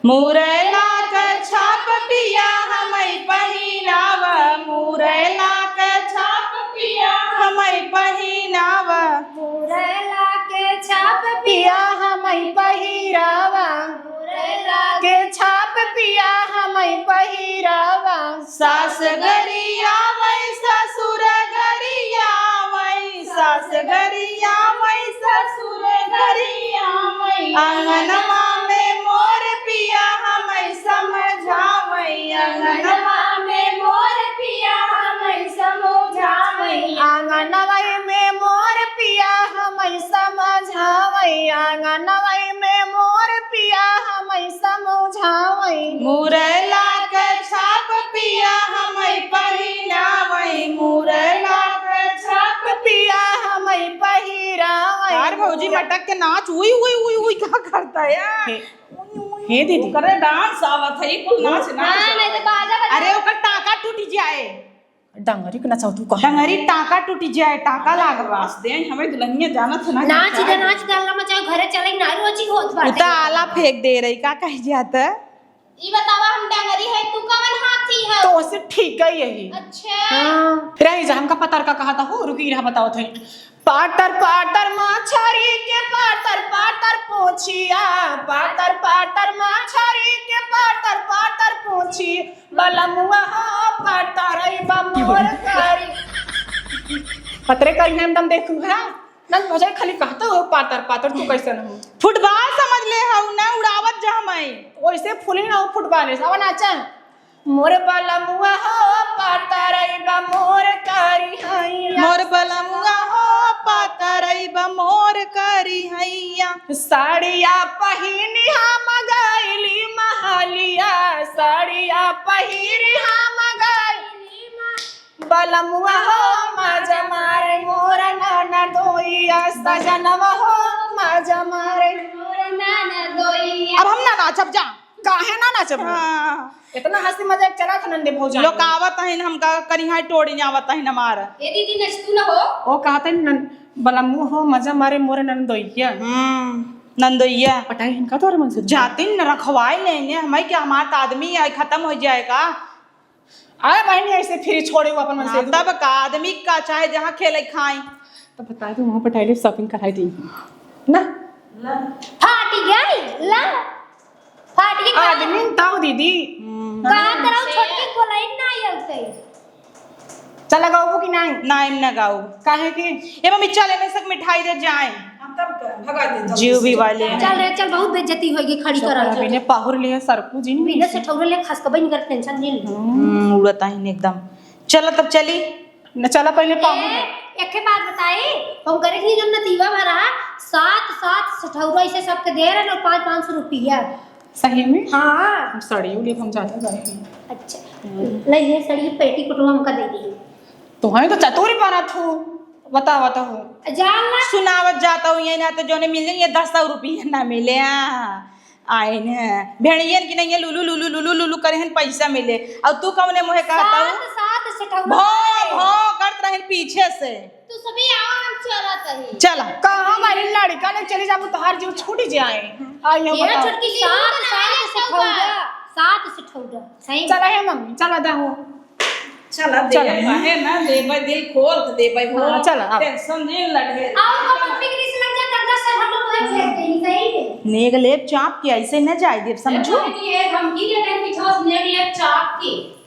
मुरैला के छाप पिया हमई पहिनावा, मुरैला के छाप पिया हमई पहिनावा। मुरैला के छाप पिया हमई पहिरावा, मुरैला के छाप पिया हमई पहिरावा। सास गरियावै ससुर गरियावै, सास गरियावै ससुर गरियावै। आंगनवा में मोर पिया हमई समझावै, आंगनवा में मोर पिया हमई समझावै। आंगनवा में मोर पिया हमई समझावै, आंगनवा में मोर पिया हमई समझावै। मुरैला के छाप पिया हमई पहिरावै, मुरैला के छाप पिया हमई पहिरावै। यार भौजी मटक के नाच, उई, उई, उई, उई, का करता है यार? हे, हे दीदी। ओकरे डांस आवत है, ई कुल नाच, नाच हाँ, नहीं तो आवत है। बाजा बजा। अरे ओकर टाका टूट जाए। डंगरी के नचाओ तू कहाँ? डंगरी टाका टूट जाए, टाका लागल बा। बस दे, हमें दुल्हनिया जानत है ना नाच कि दे, का नाच दे, अल्लाह मचाओ, घरे चले ना, रोजी होत बाटे। उ त आला फेंक दे रही, का कह जात? ई बतावा, हम डंगरी है, तू कवन हाथी है? तो उसे ठीक है यही। अच्छा। हाँ। रही जा, हमका पतर का कहा था हो, रुकी रहा, बताओ थे। पातर पातर मछरी के पातर पातर पोछिया, पातर पातर मछरी के पातर पातर पोछी, बलमुआ हो पातर बा मोर करी। पतरे करी हम दम देखू है, नंद भौजाई खाली कहता हो पातर पातर, तू कैसन हो? फुटबॉल समझ ले हऊ ना, उड़ावत जा हमई। ओइसे फूली ना हो फुटबॉल, अब नाचा। मोर बलमुआ हो पातरई बा मोर करी हैया। मोर बलमुआ हो पातरई बा मोर करी हैया। साड़िया पहिनी हम गइली महलिया, साड़िया पहिनी हम गइली म-, बलमुआ हो मजा मारे मोर ननदोइया, सजनवा हो मजा मारे मोर ननदोइया। अब हम ना नाचब जा। काहे ना नाचब? हाँ। इतना हंसी मजाक चला था नंदे भौजाई। लोग आवत हइन हमका करिहाई टोड़ी आवत हइन हमार। ए दीदी नचतू ना हो। ओ कहत हइन नन-, बलमू हो मजा मारे मोरे नंदोइया। हम्म, नंदोइया। पटाई इनका तोरे मन से। जातिन न रखवाई लेने, हमें क्या हमार त आदमी है खत्म हो जाएगा। आए बहिनी ऐसे फिर छोड़े वो अपन मन से हाँ, दूर। तब का आदमी का चाहे जहाँ खेले खाई। तो बताए तो वहाँ पटाई ले shopping कराई दी। ना? फाटी गई, ला। फाटी गई। आदमी ताऊ दीदी। हम्म। कहा तरह छोटकी बोलाई ना आयल से। चला गाऊ कि नहीं? नहीं, ना गाऊ। काहे कि? ए मम्मी, चल, एने से मिठाई दे जाए। हाँ, तब का? भगा दे, जल्दी जीव से। भी वाले हैं। चल रे, चल, बहुत बेइज्जती होगी, खड़ी करा चल। बिने पाहुर लिए सरकू जी नहीं। बिने से ठौरे ले खस कबई निकर tension नहीं ले। हम्म, उड़ता ही नहीं एकदम। चल, तब चली। न चला पहले पाहुर ए, है। एके बात बताई, हम करे थी जब नतीवा भरा, सात, सात सठौरा ऐसे सबके दे रहे ना, पाँच, पाँच सौ रुपया। सही में? हाँ। हम साड़ियों लेब, हम ज्यादा जाए नहीं। अच्छा। ले, ये साड़ी पेटीकोटवा हमका दे दी। तुम्हारे तो चतुरी पाना थू, बता, बता हो। जान ला। सुनावत जाता हूँ, ये ना तो जोने मिले, ये दस सौ रुपये ना मिले, हाँ। आइन है। भेड़ियन की नहीं है, लुलु, लुलु, लुलु, लुलु करे हन, पैसा मिले। और तू कौने मुँहे कहता हूँ? सात, सात सठौरा भौ, करे। भौ करत रहन पीछे से। तू सभी आवा, हम चलत हई। चला। कहाँ हमारे लड़का ने चली जाबू, तोहार जीव छूट जाए। आ, ये ये बताओ। छोटकी लीलू सात, बनाए सात हैं सठौरा, सौदा। सात सठौरा। सही में। चला हे मम्मी, चला दा हो। चला, चला। देबे, काहे ना देबे, दिल खोल के देबे हो। हाँ, चला, आओ। Tension नहीं लगे। आओ, हम अपनी कृष्ण लग जा, गंगा सर हम लोग वहीं फेंक देंगे, सही में। नेग लेब चाप के ऐसे न जाए देब, समझू? अरे, ये धमकी दे रहे हैं, पीछे से नेग लेब चाप के।